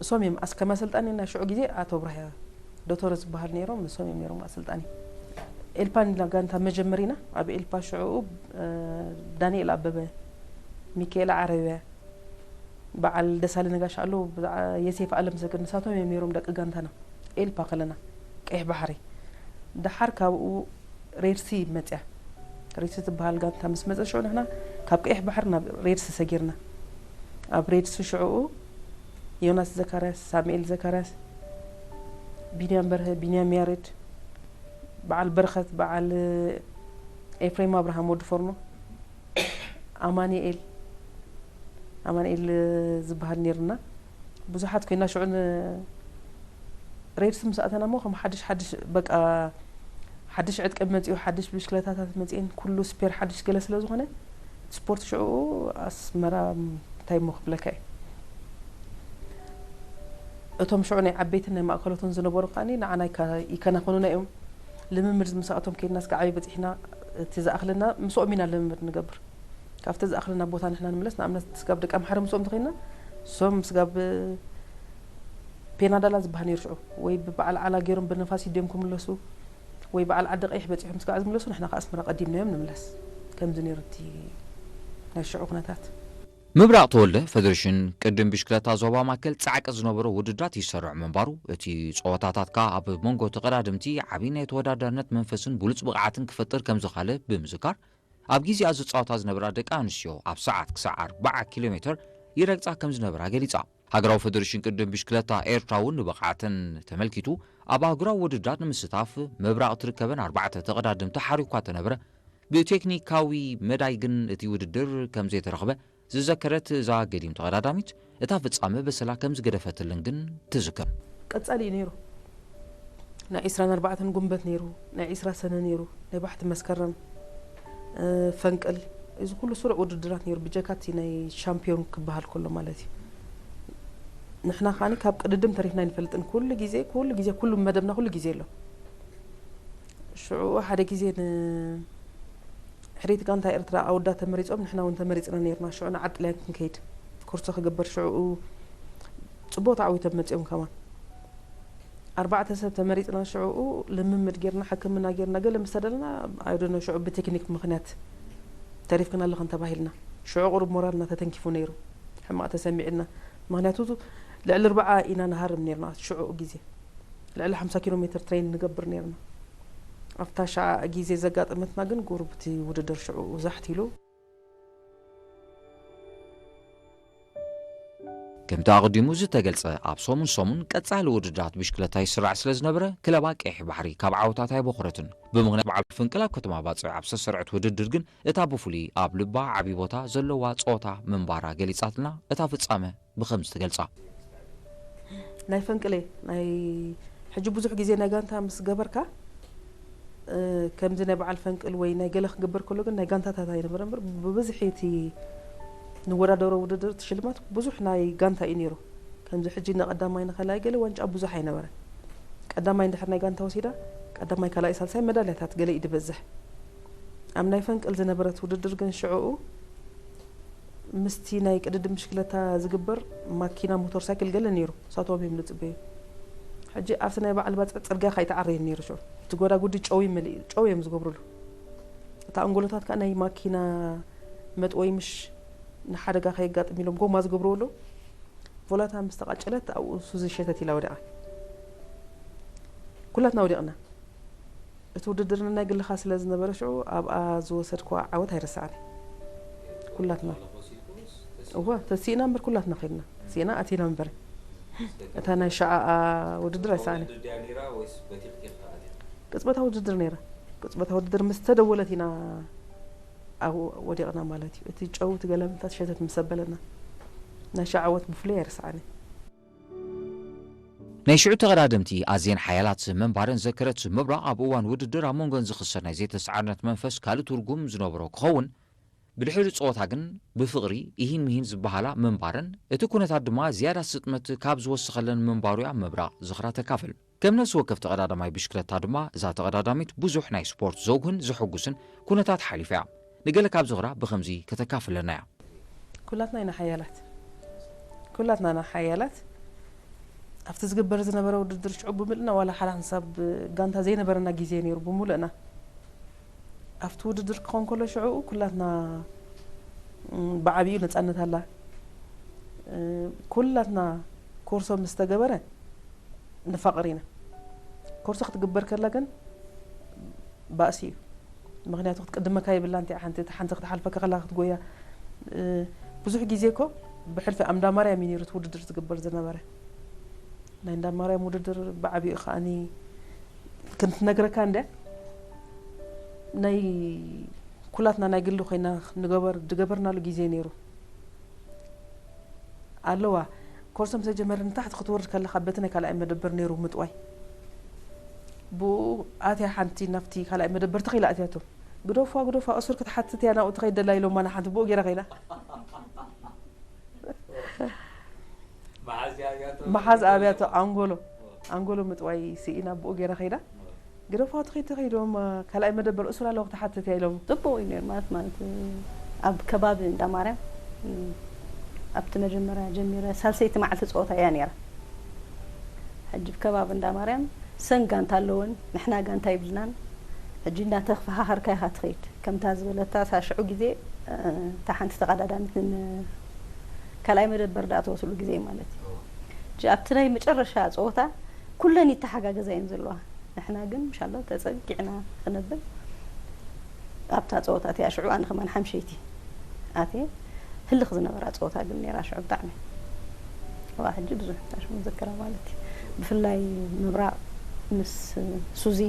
እሶም እዮም ኣስ-፣ ከም ኣሰልጣኒ ናይ ሽዑ ግዜ ኣቶ ብርሃ ዶቶረ ዝበሃል ነይሮም፣ እሶም እዮም ነይሮም ኣሰልጣኒ። ኤልፓ ኢና ጋንታ መጀመሪና፣ ኣብ ኤልፓ ሽዑ፣ እ፣ ዳንኤል ኣበበ፣ ሚካኤል ዓረብያ፣ በዓል ደሳለ ነጋሽ ኣሎ፣ ብዛዕ-፣ የሴፍ ኣለምሰገድ፣ ንሳቶም እዮም ነይሮም ደቂ ጋንታና። ኤልፓ ከለና ቀይሕ ባሕሪ። ደሓር ካብኡ ሬድሲ መጽያ። ሬድሲ ትበሃል ጋንታ ምስ መጸ ሽዑ ንሕና ካብ ቀይሕ ባሕሪ ናብ ሬድሲ ሰጊርና። ኣብ ሬድሲ ሽዑኡ ዮናስ ዘካርያስ፣ ሳሙኤል ዘካርያስ፣ ቢንያም በርሀ፣ ቢንያም ያሬድ፣ በዓል በረኸት፣ በዓል ኤፍሬም ኣብርሃም ወዲ ፎርኖ፣ ኣማኑኤል፣ ኣማኑኤል ዝበሃል ነይሩና። ብዙሓት ኮይና ሽዑ ን-፣ ሬድሲ ምስ ኣተና እሞ ከም ሓድሽ ሓድሽ በቃ ሓድሽ ዕጥቂ መጺኡ፣ ሓድሽ ብሽክለታታት መጺኤን፣ ኩሉ ስፔር ሓድሽ ገለ ስለ ዝኾነ ስፖርት ሽዑ ኣስመራ እንታይ እሞ ክብለካ እየ። እቶም ሽዑ ናይ ዓበይትን ናይ ማእከሎትን ዝነበሩ ከኣኒ ንዓና ይከ-፣ ይከናኸኑና እዮም። ልምምድ ምስኣቶም ከይድና እስከ ዓብይ በጺሕና እቲ ዝኣኽለና ምስኦም ኢና ልምምድ ንገብር። ካብቲ ዝኣኽለና ቦታ ንሕና ንምለስ። ንኣብነት ስጋብ ደቂ ኣምሓረ ምስኦም ተኸይድና፣ እሶም ስጋብ ፔናዳላ ዝበሃል ነይሩ ሽዑ፣ ወይ ብበዓል ዓላ ገይሮም ብነፋስ ይድዮም ክምለሱ፣ ወይ በዓል ዓዲ ቀይሕ በጺሖም ስጋዕ ዝምለሱ፣ ንሕና ከኣ ኣስመራ ቀዲምናዮም ንምለስ። ከምዚ ነይሩ እቲ ናይ ሽዑ ኩነታት። ምብራቕ ተወልደ፣ ፈደሬሽን ቅድም ብሽክለታ ዞባ ማእከል ጻዕቂ ዝነበሮ ውድድራት ይሰርዕ ምንባሩ፣ እቲ ጸወታታት ከኣ ኣብ መንጎ ተቐዳደምቲ ዓቢ ናይ ተወዳዳርነት መንፈስን ብሉጽ ብቕዓትን ክፈጥር ከም ዝኻለ ብምዝካር፣ ኣብ ግዜኣ ዝጻወታ ዝነበራ ደቂ ኣንስትዮ ኣብ ሰዓት ክሳዕ ኣርብዓ ኪሎ ሜተር ይረግጻ ከም ዝነበራ ገሊጻ። ሃገራዊ ፈደሬሽን ቅድም ብሽክለታ ኤርትራ እውን ንብቕዓተን ተመልኪቱ፣ ኣብ ኣህጉራዊ ውድድራት ንምስታፍ ምብራቕ ትርከበን ኣርባዕተ ተቐዳደምቲ ሓሪኳ ተነበረ። ብቴክኒካዊ መዳይ ግን እቲ ውድድር ከም ዘይተረኽበ ዝዘከረት እዛ ገዲም ተቐዳዳሚት፣ እታ ፍጻመ በሰላ ከም ዝገደፈትልን ግን ትዝክር። ቀጻሊ እዩ ነይሩ። ናይ ዒስራን ኣርባዕተን ጉንበት ነይሩ፣ ናይ ዒስራ ሰነ ነይሩ፣ ናይ ባሕቲ መስከረም፣ እ፣ ፈንቅል፣ እዚ ኩሉ ስሩዕ ውድድራት ነይሩ፣ ብጀካ እቲ ናይ ሻምፒዮን ክበሃል ከሎ ማለት እዩ። ንሕና ከኣኒ ካብ ቅድድም ተሪፍና ኣይንፈልጥን። ኩሉ ግዜ፣ ኩሉ ግዜ፣ ኩሉ መደብና ኩሉ ግዜ ኣሎ። ሽዑ ሓደ ግዜ ን-፣ ሕሪት ጋንታ ኤርትራ ኣወዳት ተመሪጾም፣ ንሕና እውን ተመሪጽና ነይርና። ሽዑ ንዓዲ ጥልያን ክንከይድ ኮርሶ ክግበር ሽዑኡ ጽቡቕ ተዓዊቶም መጺኦም ከማን። ኣርባዕተ ሰብ ተመሪጽና ሽዑኡ ልምምድ ጌርና፣ ሕክምና ጌርና፣ ገለ ምስ ተደለና፣ I don't know፣ ሽዑ ብቴክኒክ ምኽንያት ተሪፍክን ኣለኽን ተባሂልና። ሽዑ ቁሩብ ሞራልና ተተንኪፉ ነይሩ። ሕማቕ ተሰሚዕና። ምኽንያቱ ልዕሊ ኣርብዓ ኢና ንሃርም ነይርና ሽዑኡ ግዜ። ልዕሊ ሓምሳ ኪሎ ሜትር ትሬን ንገብር ነይርና። ኣብታ ሻዓ ግዜ ዘጋጠመትና ግን ቁሩብ እቲ ውድድር ሽዑ ዛሕት ኢሉ። ከምቲ ኣቐዲሙ ዝተገልጸ፣ ኣብ ሰሙን ሰሙን ቀጻሊ ውድድራት ብሽክለታ ይስራዕ ስለ ዝነበረ፣ ክለባ ቀይሕ ባሕሪ ካብ ዓወታት ኣይበኹረትን። ብምኽንያት በዓል ፍንቅል ኣብ ከተማ ባጽዕ ኣብ ዝተሰርዐት ውድድር ግን፣ እታ ብፍሉይ ኣብ ልባ ዓቢ ቦታ ዘለዋ ጸወታ ምንባራ ገሊጻትና፣ እታ ፍጻመ ብኸምዚ ትገልጻ። ናይ ፈንቅለ፣ ናይ ሕጂ ብዙሕ ግዜ ናይ ጋንታ ምስ ገበርካ፣ እ፣ ከምዚ ናይ በዓል ፈንቅል ወይ ናይ ገለ ክግበር ከሎ ግን ናይ ጋንታታት ኣይነበረ እምበር፣ ብብዝሒ እቲ ንወዳደሮ ውድድር፣ እቲ ሽልማት ብዙሕ ናይ ጋንታ እዩ ነይሩ። ከምዚ ሕጂ ንቐዳማይ ንኻልኣይ ገለ ዋንጫ ብዙሕ ኣይነበረ። ቀዳማይ እንድሕር ናይ ጋንታ ወሲዳ፣ ቀዳማይ፣ ካልኣይ፣ ሳልሳይ መዳልያታት ገለ እዩ ዝበዝሕ። ኣብ ናይ ፈንቅል ዝነበረት ውድድር ግን ሽዕኡ ምስቲ ናይ ቅድድም ብሽክለታ ዝግበር ማኪና ሞተር ሳይክል ገለ ነይሩ፣ ንሳቶም እዮም ዝጽበዩ። ሕጂ ኣብቲ ናይ በዓል ባጽዕ ጽርግያ ከይተዓረየ ነይሩ ሽዑ። እቲ ጎዳጉዲ ጨው እዩ መሊኡ፣ ጨው እዮም ዝገብሩሉ። እታ ኣንጎሎታት ከኣ ናይ ማኪና መጥወይ ምሽ ንሓደጋ ከየጋጥም ኢሎም ጎማ ዝገብርዎ ኣለዉ። ቮላታ ምስ ተቃጨለት ኣብኡ ሱዚ ሸተት ኢላ ወዲቓ። ኩላትና ወዲቕና። እቲ ውድድር ንናይ ግልኻ ስለ ዝነበረ ሽዑ ኣብኣ ዝወሰድክዋ ዓወት ኣይረስዓን። ኩላትና። እወ፣ ተሲእና እምበር ኩላትና ከይድና። ተሲእና ኣቲና እምበር። እታ ናይ ሸዓኣ ውድድር ኣይሰኣንን። ቅጽበታዊ ውድድር ነይራ። ቅጽበታዊ ውድድር ምስ ተደወለት ኢና ኣብኡ ወዲቕና ማለት እዩ። እቲ ጨው፣ እቲ ገለመታት ሸተት ምስ ኣበለና፣ ናይ ሽዑ ዓወት ብፍሉይ ኣይርስዓን እየ። ናይ ሽዑ ተቐዳደምቲ ኣዝየን ሓያላት ምንባረን ዘከረት ምብራቕ፣ ኣብ እዋን ውድድር ኣብ መንጎን ዝኽሰት ናይ ዘይተሰዓርነት መንፈስ ካልእ ትርጉም ዝነበሮ ክኸውን፣ ብድሕሪ ጸወታ ግን ብፍቕሪ ኢሂን ምሂን ዝበሃላ ምንባረን፣ እቲ ኩነታት ድማ ዝያዳ ስጥመት ካብ ዝወሰኸለን ምንባሩ እያ ምብራቕ ዝኽራ ተካፍል። ከም ነፍሲ ወከፍ ተቐዳዳማይ ብሽክለታ ድማ፣ እዛ ተቐዳዳሚት ብዙሕ ናይ ስፖርት ዘውህን ዘሐጉስን ኩነታት ሓሊፋ እያ። ንገለ ካብ ዝኽራ ብኸምዚ ከተካፍለና እያ። ኩላትና ኢና ሓያላት፣ ኩላትና ኢና ሓያላት። ኣብቲ ዝግበር ዝነበረ ውድድር ሽዑ ብምልእና ዋላ ሓደ ሓንሳብ ጋንታ ዘይነበረና ግዜ ነይሩ ብምሉእና። ኣብቲ ውድድር ክኸውን ከሎ ሽዑ ኩላትና፣ እም፣ ብዓቢኡ ነጻነት ኣላ። እ፣ ኩላትና ኮርሶ ምስ ተገበረ ንፋቐር ኢና። ኮርሶ ክትግበር ከላ ግን ባእሲ እዩ። ምኽንያቱ ክትቅድመካ የብላን፣ እቲኣ ሓንቲ፣ እታ ሓንቲ ክትሓልፈካ ከላ ክትጎያ። እ፣ ብዙሕ ግዜ እኮ ብሕልፊ ኣብ እንዳ ማርያም እዩ ነይሩ እቲ ውድድር ዝግበር ዝነበረ። ናይ እንዳ ማርያም ውድድር ብዓቢኡ ከኣኒ ክንትነግረካ እንደ ናይ ኩላትና ናይ ግሊ ኮይና ንገበር-፣ ዝገበርናሉ ግዜ ነይሩ። ኣለዋ። ኮርሶ ምስ ተጀመረ ንታሕቲ ክትወርድ ከለኻ በቲ ናይ ካልኣይ መደበር ነይሩ ምጥዋይ። ብኡ ኣትያ ሓንቲ ናብቲ ካልኣይ መደበር ተኺላ ኣትያቶ። ግደፉዋ፣ ግደፉዋ፣ እሱር ክትሓትት እያ ናብኡ ትኸይድ ደላ ኢሎማ ንሓንቲ ብኡ ገይራ ከይዳ። መሓዝ ኣብያቶ ኣንጎሎ፣ ኣንጎሎ ምጥዋይ ስኢና ብኡ ገይራ ከይዳ። ግደፉዋ ትኸይድ፣ ትኸይድ፣ እም፣ ካልኣይ መደበር እሱር ኣለዋ ክትሓትት እያ ኢሎም። ጽቡቕ እዩ ነይሩ ማለት፣ ማለት፣ ኣብ ከባቢ እንዳ ማርያም፣ እም፣ ኣብቲ መጀመርያ ጀሚረ ሳልሰይቲ መዓልቲ ጸወታ እያ ነይራ። ሕጂ ኣብ ከባቢ እንዳ ማርያም ሰን ጋንታ ኣለወን፣ ንሕና ጋንታ ይብልናን። ሕጂ እንዳተፈኻኸርካ ኢኻ ትኸይድ። ከምታ ዝበለታ ሳሽዑ ግዜ፣ እ፣ እታ ሓንቲ ተቐዳዳሚት ን-፣ ካልኣይ መደበር ደኣ ተወስሉ ግዜ ማለት እዩ። ሕጂ ኣብቲ ናይ መጨረሻ ጸወታ ኩለን ይተሓጋገዛ እየን ዘለዋ። ንሕና ግን ምሻሎ ተጸጊዕና ክነብል ኣብታ ጸወታ እቲኣ ሽዑ ኣነ ከማን ሓምሸይቲ ኣትየ። ህልኽ ዝነበራ ጸወታ ግን ነይራ ሽዑ ብጣዕሚ። ኣብኣ ሕጂ ብዙሕ ታሽሙ ዝክራ ማለት እዩ። ብፍላይ ምብራቕ ምስ ሱዚ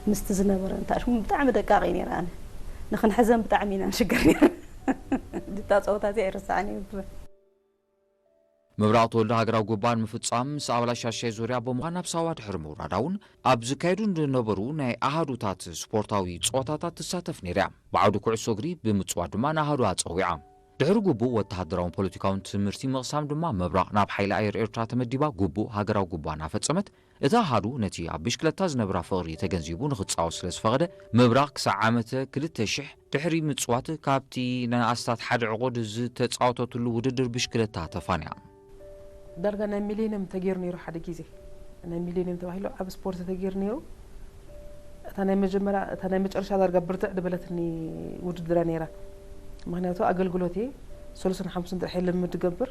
ምስቲ ዝነበረ እንታሽሙ ብጣዕሚ ደቃቕ እዩ ነይረ። ኣነ ንኽንሕዘን ብጣዕሚ ኢና ንሽገር ነይረ። ድታ ጸወታ እዚኣ ኣይርስዓን እዩ። ምብራቕ ተወልደ ሃገራዊ ጉባን ምፍጻም ምስ ኣባላት ሻሻይ ዙርያ ብምዃን ናብ ሳዋ ድሕሪ ምውራዳ እውን ኣብ ዝካየዱ ዝነበሩ ናይ ኣሃዱታት ስፖርታዊ ጸወታታት ትሳተፍ ነይራ እያ። ብዓውዲ ኩዕሶ እግሪ ብምጽዋት ድማ ንኣሃዱ ኣጸዊዓ። ድሕሪ ግቡእ ወተሃደራውን ፖለቲካውን ትምህርቲ ምቕሳም ድማ ምብራቕ ናብ ሓይሊ ኣየር ኤርትራ ተመዲባ ግቡእ ሃገራዊ ጉባ እናፈጸመት፣ እቲ ኣሃዱ ነቲ ኣብ ብሽክለታ ዝነብራ ፍቕሪ ተገንዚቡ ንኽጻወት ስለ ዝፈቐደ፣ ምብራቕ ክሳዕ ዓመተ ክልተ ሽሕ ድሕሪ ምጽዋት ካብቲ ንኣስታት ሓደ ዕቑድ ዝተጻወተትሉ ውድድር ብሽክለታ ተፋንያ። ዳርጋ ናይ ሚሌኒየም ተገይሩ ነይሩ ሓደ ግዜ። ናይ ሚሌኒየም ተባሂሉ ዓቢ ስፖርት ተገይሩ ነይሩ። እታ ናይ መጀመርያ፣ እታ ናይ መጨረሻ ዳርጋ ብርትዕ ዝበለትኒ ውድድር እያ ነይራ። ምኽንያቱ ኣገልግሎት እየ፣ ሰሉስን ሓሙስን ጥራሕ እየ ልምምድ ዝገብር።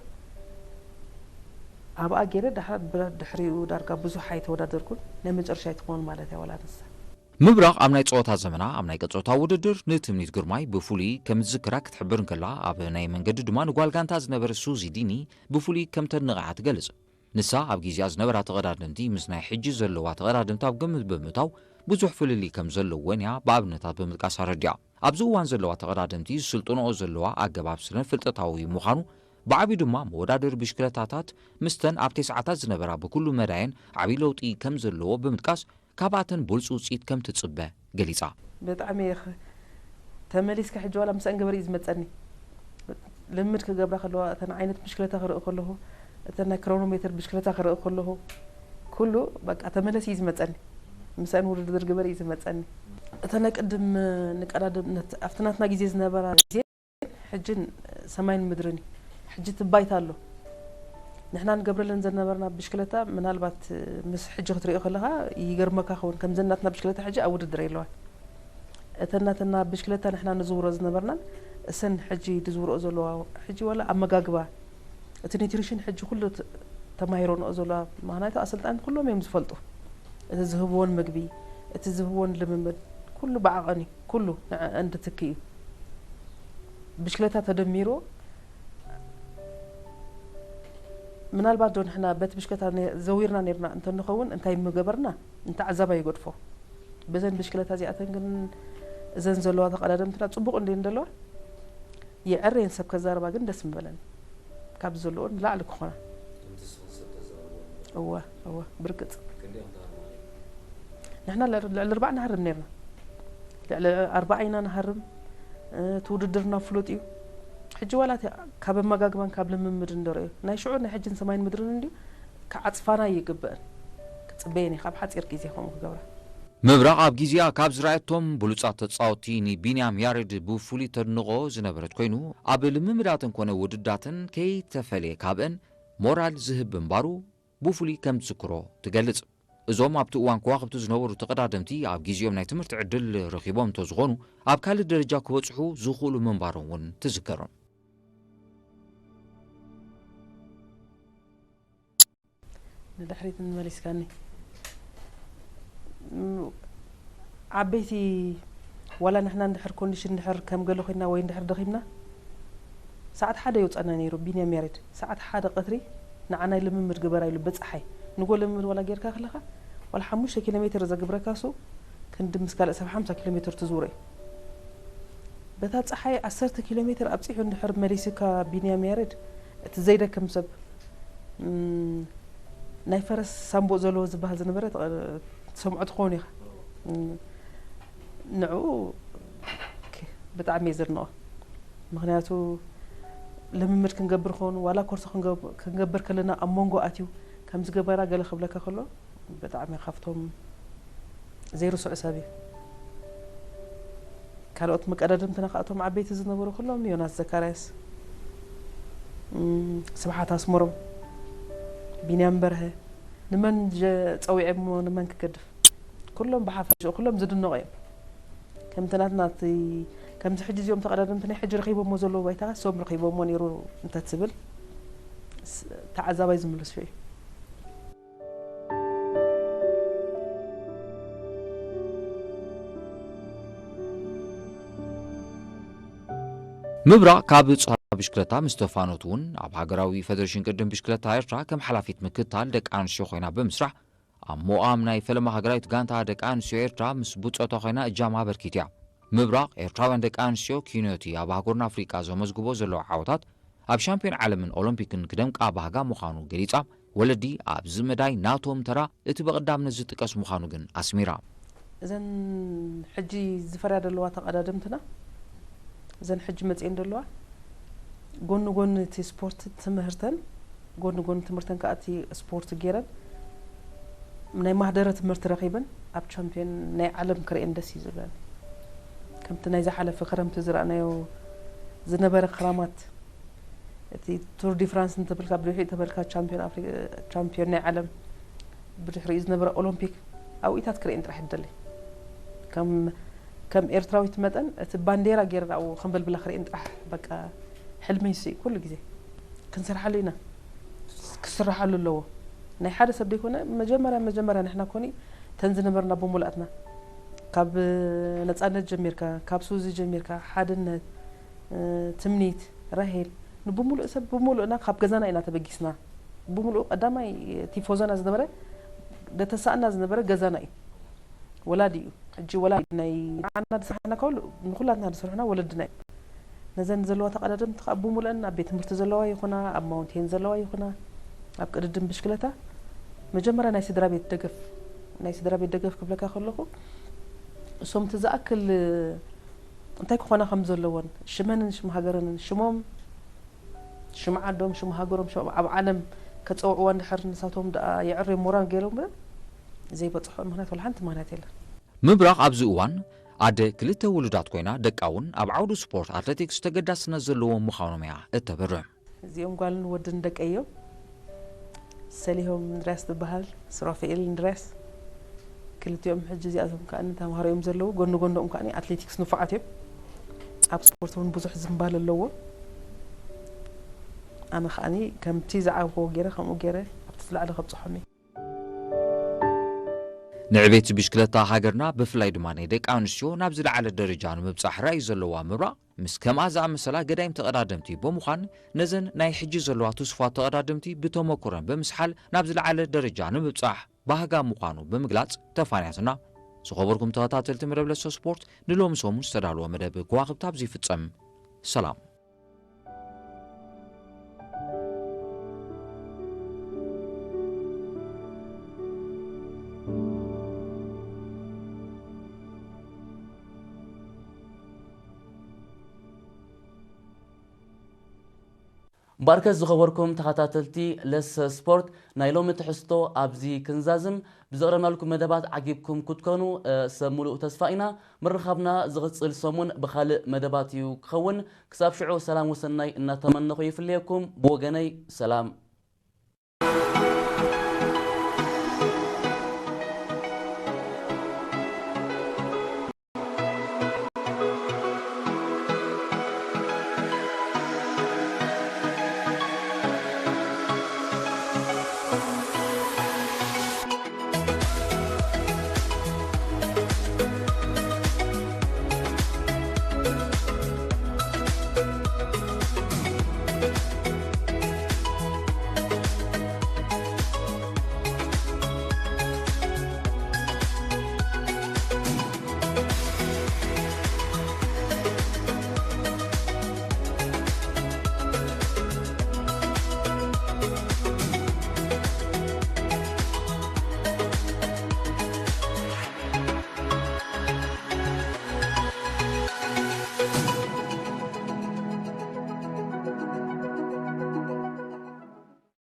ኣብኣ ገይረ ድሓር ብረ-፣ ድሕሪኡ ዳርጋ ብዙሕ ኣይተወዳደርኩን። ናይ መጨረሻ ኣይትኸውን ማለት እያ ዋላ ንሳ። ምብራቕ ኣብ ናይ ጸወታ ዘመና ኣብ ናይ ቀጸውታ ውድድር ንትምኒት ግርማይ ብፍሉይ ከም ዝዝክራ ክትሕብር እንከላ፣ ኣብ ናይ መንገዲ ድማ ንጓል ጋንታ ዝነበረ ሱዚ ዲኒ ብፍሉይ ከም ተድንቓ እያ ትገልጽ። ንሳ ኣብ ግዜኣ ዝነበራ ተቐዳደምቲ ምስ ናይ ሕጂ ዘለዋ ተቐዳደምቲ ኣብ ግምት ብምእታው ብዙሕ ፍልልይ ከም ዘለወን እያ ብኣብነታት ብምጥቃስ ኣረዲኣ። ኣብዚ እዋን ዘለዋ ተቐዳደምቲ ዝስልጥንኦ ዘለዋ ኣገባብ ስነ ፍልጠታዊ ምዃኑ፣ ብዓብዩ ድማ መወዳደሪ ብሽክለታታት ምስተን ኣብ ተስዓታት ዝነበራ ብኩሉ መዳየን ዓብዪ ለውጢ ከም ዘለዎ ብምጥቃስ፣ ካብኣተን ብሉጽ ውጽኢት ከም ትጽበ ገሊጻ። ብጣዕሚ እየ ኸ-፣ ተመሊስካ ሕጂ ዋላ ምስኣን ገበር እዩ ዝመጸኒ። ልምድ ክገብራ ከለዋ፣ እተን ዓይነት ብሽክለታ ክርኢ ከለኹ፣ እተን ናይ ክሮኖሜትር ብሽክለታ ክርኢ ከለኹ፣ ኩሉ በቃ ተመለስ እዩ ዝመጸኒ። ምስኣን ውድድር ግበር እዩ ዝመጸኒ። እተን ናይ ቅድም ንቀዳድም ነት-፣ ኣብቲ ናትና ግዜ ዝነበራ ግዜ፣ ሕጂ ሰማይን ምድርን እዩ። ሕጂ እቲ ባይታ ኣሎ። ንሕና ንገብረለን ዝነበርና ብሽክለታ፣ ምናልባት ምስ ሕጂ ክትሪኦ ከለኻ ይገርመካ ክኸውን። ከምዘን ናትና ብሽክለታ ሕጂ ኣብ ውድድር የለዋን። እተን ናትና ብሽክለታ ንሕና ንዝውሮ ዝነበርናን እሰን ሕጂ ዝዝውርኦ ዘለዋ፣ ሕጂ ዋላ ኣመጋግባ፣ እቲ ኒትሪሽን ሕጂ ኩሉ ት-፣ ተማሂረንኦ ዘለዋ፣ ምኽንያቱ ኣሰልጣንቲ ኩሎም እዮም ዝፈልጡ። እቲ ዝህብዎን ምግቢ፣ እቲ ዝህብዎን ልምምድ፣ ኩሉ ብዓቐን እዩ። ኩሉ ንዐ-፣ እንድትኪ እዩ። ብሽክለታ ተደሚሩ፣ ምናልባት ዶ ንሕና በቲ ብሽክለታ ነ-፣ ዘዊርና ነይርና እንተንኸውን እንታይ ምገበርና? እንተዓዛባይ ይገድፎ። በዘን ብሽክለታ እዚኣተን ግን እዘን ዘለዋ ተቐዳደምትና ጽቡቕ እንድየን ዘለዋ፣ የዐረየን ሰብ ከዛርባ ግን ደስ ምበለኒ፣ ካብ ዘለኦ ንላዕሊ ክኾና። እወ፣ እወ፣ ብርግጽ። ንሕና ልዕሊ ልዕሊ ኣርባዓ ንሃርም ነርና። ልዕሊ ኣርባዓ ኢና ንሃርም። እቲ ውድድርና ፍሉጥ እዩ። ሕጂ ዋላ እቲ ካብ ኣመጋግባን ካብ ልምምድ እንደረዮ፣ ናይ ሽዑ ናይ ሕጅን ሰማይን ምድርን እንድዩ፣ ክዓጽፋና ይግበእን። ክጽበየን እየ ካብ ሓጺር ግዜ ከምኡ ክገብራ። ምብራቕ ኣብ ግዜኣ ካብ ዝረኣየቶም ብሉጻት ተጻወትቲ ንቢንያም ያሬድ ብፍሉይ ተድንቖ ዝነበረት ኮይኑ፣ ኣብ ልምምዳትን ኮነ ውድዳትን ከይተፈልየ ካብአን ሞራል ዝህብ ምንባሩ ብፍሉይ ከም ትዝክሮ ትገልጽ። እዞም ኣብቲ እዋን ከዋኽብቲ ዝነበሩ ተቐዳደምቲ ኣብ ግዜኦም ናይ ትምህርቲ ዕድል ረኺቦም እንተዝኾኑ ኣብ ካልእ ደረጃ ክበጽሑ ዝኽእሉ ምንባሮም እውን ትዝከር። ንድሕሪት ንመሊስካኒ። ዓበይቲ ዋላ ንሕና እንድሕር ኮንዲሽን እንድሕር ከም ገለ ኮይና ወይ እንድሕር ደኺምና ሰዓት ሓደ የውፀና ነይሩ ቢንያም ያሬድ። ሰዓት ሓደ ቀትሪ ንዓናይ ልምምድ ግበራ ኢሉ ብፀሓይ። ንጎ ልምምድ ዋላ ጌርካ ከለኻ ዋላ ሓሙሽተ ኪሎ ሜትር ዘግብረካ እሱ ክንዲ ምስ ካልእ ሰብ ሓምሳ ኪሎ ሜትር ትዝውሮ እዩ። በታ ፀሓይ ዓሰርተ ኪሎ ሜትር ኣብፂሑ እንድሕር መሊስካ ቢንያም ያሬድ እቲ ዘይደክም ሰብ ናይ ፈረስ ሳምቡእ ዘለዎ ዝበሃል ዝነበረ ትሰምዖ ትኸውን ኢኻ። ንዕኡ ብጣዕሚ እየ ዘድንቖ። ምኽንያቱ ልምምድ ክንገብር ኸውን ዋላ ኮርሶ ክንገብር ከለና ኣብ መንጎ ኣትዩ ከም ዝገበራ ገለ ክብለካ ከሎ ብጣዕሚ ካብቶም ዘይርስዑ ሰብ እዩ። ካልኦት መቀዳድምትና ከኣቶም ዓበይቲ ዝነበሩ ኩሎም ዮናስ ዘካርያስ፣ ስብሓት ኣስመሮም፣ ቢንያም በርሀ፣ ንመን ጸዊዐ እሞ ንመን ክገድፍ? ኩሎም ብሓፈሽኡ ኩሎም ዝድነቑ እዮም። ከምቲ ናትና እቲ ከምዚ ሕጂ እዚኦም ተቐዳደምቲ ናይ ሕጂ ረኺቦሞ ዘለዉ ባይታ ሶም ረኺቦሞ ነይሩ እንተትብል ተዓዛባይ ዝምልሶ እዩ። ምብራቕ ካብ ጾታ ብሽክለታ ምስ ተፋኖት እውን ኣብ ሃገራዊ ፈደሬሽን ቅድም ብሽክለታ ኤርትራ ከም ሓላፊት ምክታል ደቂ ኣንስትዮ ኮይና ብምስራሕ ኣብ ሞኣም ናይ ፈለማ ሃገራዊት ጋንታ ደቂ ኣንስትዮ ኤርትራ ምስ ብጾታ ኮይና እጃማ ኣበርኪት እያ። ምብራቕ ኤርትራውያን ደቂ ኣንስትዮ ኪኖቲ ኣብ ኣህጉርና ኣፍሪቃ ዘመዝግቦ ዘለዋ ዓወታት ኣብ ሻምፒዮን ዓለምን ኦሎምፒክን ክደምቃ ባህጋ ምዃኑ ገሊጻ፣ ወለዲ ኣብዚ መዳይ ናቶም ተራ እቲ ብቐዳምነት ዝጥቀስ ምዃኑ ግን ኣስሚራ። እዘን ሕጂ ዝፈርያ ዘለዋ ተቐዳደምትና እዘን ሕጂ መፅኤን ዘለዋ ጎኒ ጎኒ እቲ ስፖርት ትምህርተን ጎኒ ጎኒ ትምህርተን ከዓ እቲ ስፖርት ገይረን ናይ ማህደረ ትምህርቲ ረኺበን ኣብ ቻምፒዮን ናይ ዓለም ክርእየን ደስ እዩ ዝብለኒ። ከምቲ ናይ ዝሓለፈ ክረምቲ ዝረኣናዮ ዝነበረ ክራማት እቲ ቱር ዲ ፍራንስ እንተበልካ ብድሕሪኡ ተበልካ ቻምፒዮን ኣፍሪ ቻምፒዮን ናይ ዓለም ብድሕሪኡ ዝነበረ ኦሎምፒክ ኣብኡታት ክርእየን ጥራሕ ይደሊ። ከም ከም ኤርትራዊት መጠን እቲ ባንዴራ ገይረን ኣብኡ ከንበልብላ ክርእየን ጥራሕ በቃ ሕልመይ እሱ እዩ ኩሉ ግዜ። ክንሰርሓሉ ኢና ክስርሓሉ ኣለዎ። ናይ ሓደ ሰብ ዘይኮነ መጀመርያ መጀመርያ ንሕና ኮኒ ተን ዝነበርና ብሙላትና ካብ ነፃነት ጀሚርካ ካብ ሱዚ ጀሚርካ ሓድነት ትምኒት ራሄል ንብሙሉእ ሰብ ብሙሉእና ካብ ገዛና ኢና ተበጊስና። ብሙሉእ ቀዳማይ ቲፎዞና ዝነበረ ደተሳእና ዝነበረ ገዛና እዩ። ወላዲ እዩ ሕጂ ወላዲ ናይ ንዓና ዝሰርሐና ከሉ ንኩላትና ዝሰርሑና ወለድና እዩ። ነዘን ዘለዋ ተቐዳደምቲ ከዓ ብሙሉእን ኣብ ቤት ትምህርቲ ዘለዋ ይኹና ኣብ ማውንቴን ዘለዋ ይኹና ኣብ ቅድድም ብሽክለታ መጀመርያ ናይ ስድራ ቤት ደገፍ ናይ ስድራ ቤት ደገፍ ክብለካ ከለኹ እሶም እቲ ዝኣክል እንታይ ክኾና ከም ዘለዎን ሽመንን ሽም ሃገረንን ሽሞም ሽም ዓዶም ሽም ሃገሮም ሽም ኣብ ዓለም ከፀውዕዋ እንድሕር ንሳቶም ደኣ የዕርዮም ሞራል ገይሮም እምበር ዘይበፅሖ ምክንያት ወላ ሓንቲ ምክንያት የለን። ምብራቕ ኣብዚ እዋን ኣደ ክልተ ውሉዳት ኮይና ደቃ እውን ኣብ ዓውዲ ስፖርት ኣትሌቲክስ ተገዳስነት ዘለዎም ምዃኖም እያ እተብርህ። እዚኦም ጓልን ወድን ደቀይ እዮም። ሰሊሆም እንድርያስ ዝበሃል፣ ሱራፌኤል እንድርያስ። ክልቲኦም ሕጂ እዚኣቶም ከኣ ተምሃሮ እዮም ዘለዉ። ጎኒ ጎኖም ከኣ ኣትሌቲክስ ንፉዓት እዮም። ኣብ ስፖርት እውን ብዙሕ ዝንባለ ኣለዎም። ኣነ ከኣ ከምቲ ዝዓበኹዎ ገይረ ከምኡ ገይረ ኣብቲ ዝለዓለ ከብፅሖም እየ። ንዕቤት ብሽክለታ ሃገርና ብፍላይ ድማ ናይ ደቂ ኣንስትዮ ናብ ዝለዓለ ደረጃ ንምብፃሕ ራእይ ዘለዋ ምብራቕ ምስ ከምኣ ዝኣመሰላ ገዳይም ተቐዳደምቲ ብምዃን ነዘን ናይ ሕጂ ዘለዋ ትሱፋት ተቐዳደምቲ ብተመኩረን ብምስሓል ናብ ዝለዓለ ደረጃ ንምብጻሕ ባህጋ ምዃኑ ብምግላጽ ተፋንያትና። ዝኸበርኩም ተኸታተልቲ መደብ ለሰ ስፖርት፣ ንሎሚ ሰሙን ዝተዳለወ መደብ ከዋኽብቲ ኣብዚ ይፍጸም። ሰላም። እምበኣርከስ ዝኸበርኩም ተኸታተልቲ ለሰ ስፖርት፣ ናይ ሎሚ ትሕዝቶ ኣብዚ ክንዛዝም። ብዘቕረብናልኩም መደባት ዓጊብኩም ክትኮኑ፣ እ፣ ሰብ ሙሉእ ተስፋ ኢና። ምርኻብና ዝቕጽል ሰሙን ብኻልእ መደባት እዩ ክኸውን። ክሳብ ሽዑ ሰላም ወሰናይ እናተመነኹ ይፍለየኩም። ብወገነይ ሰላም።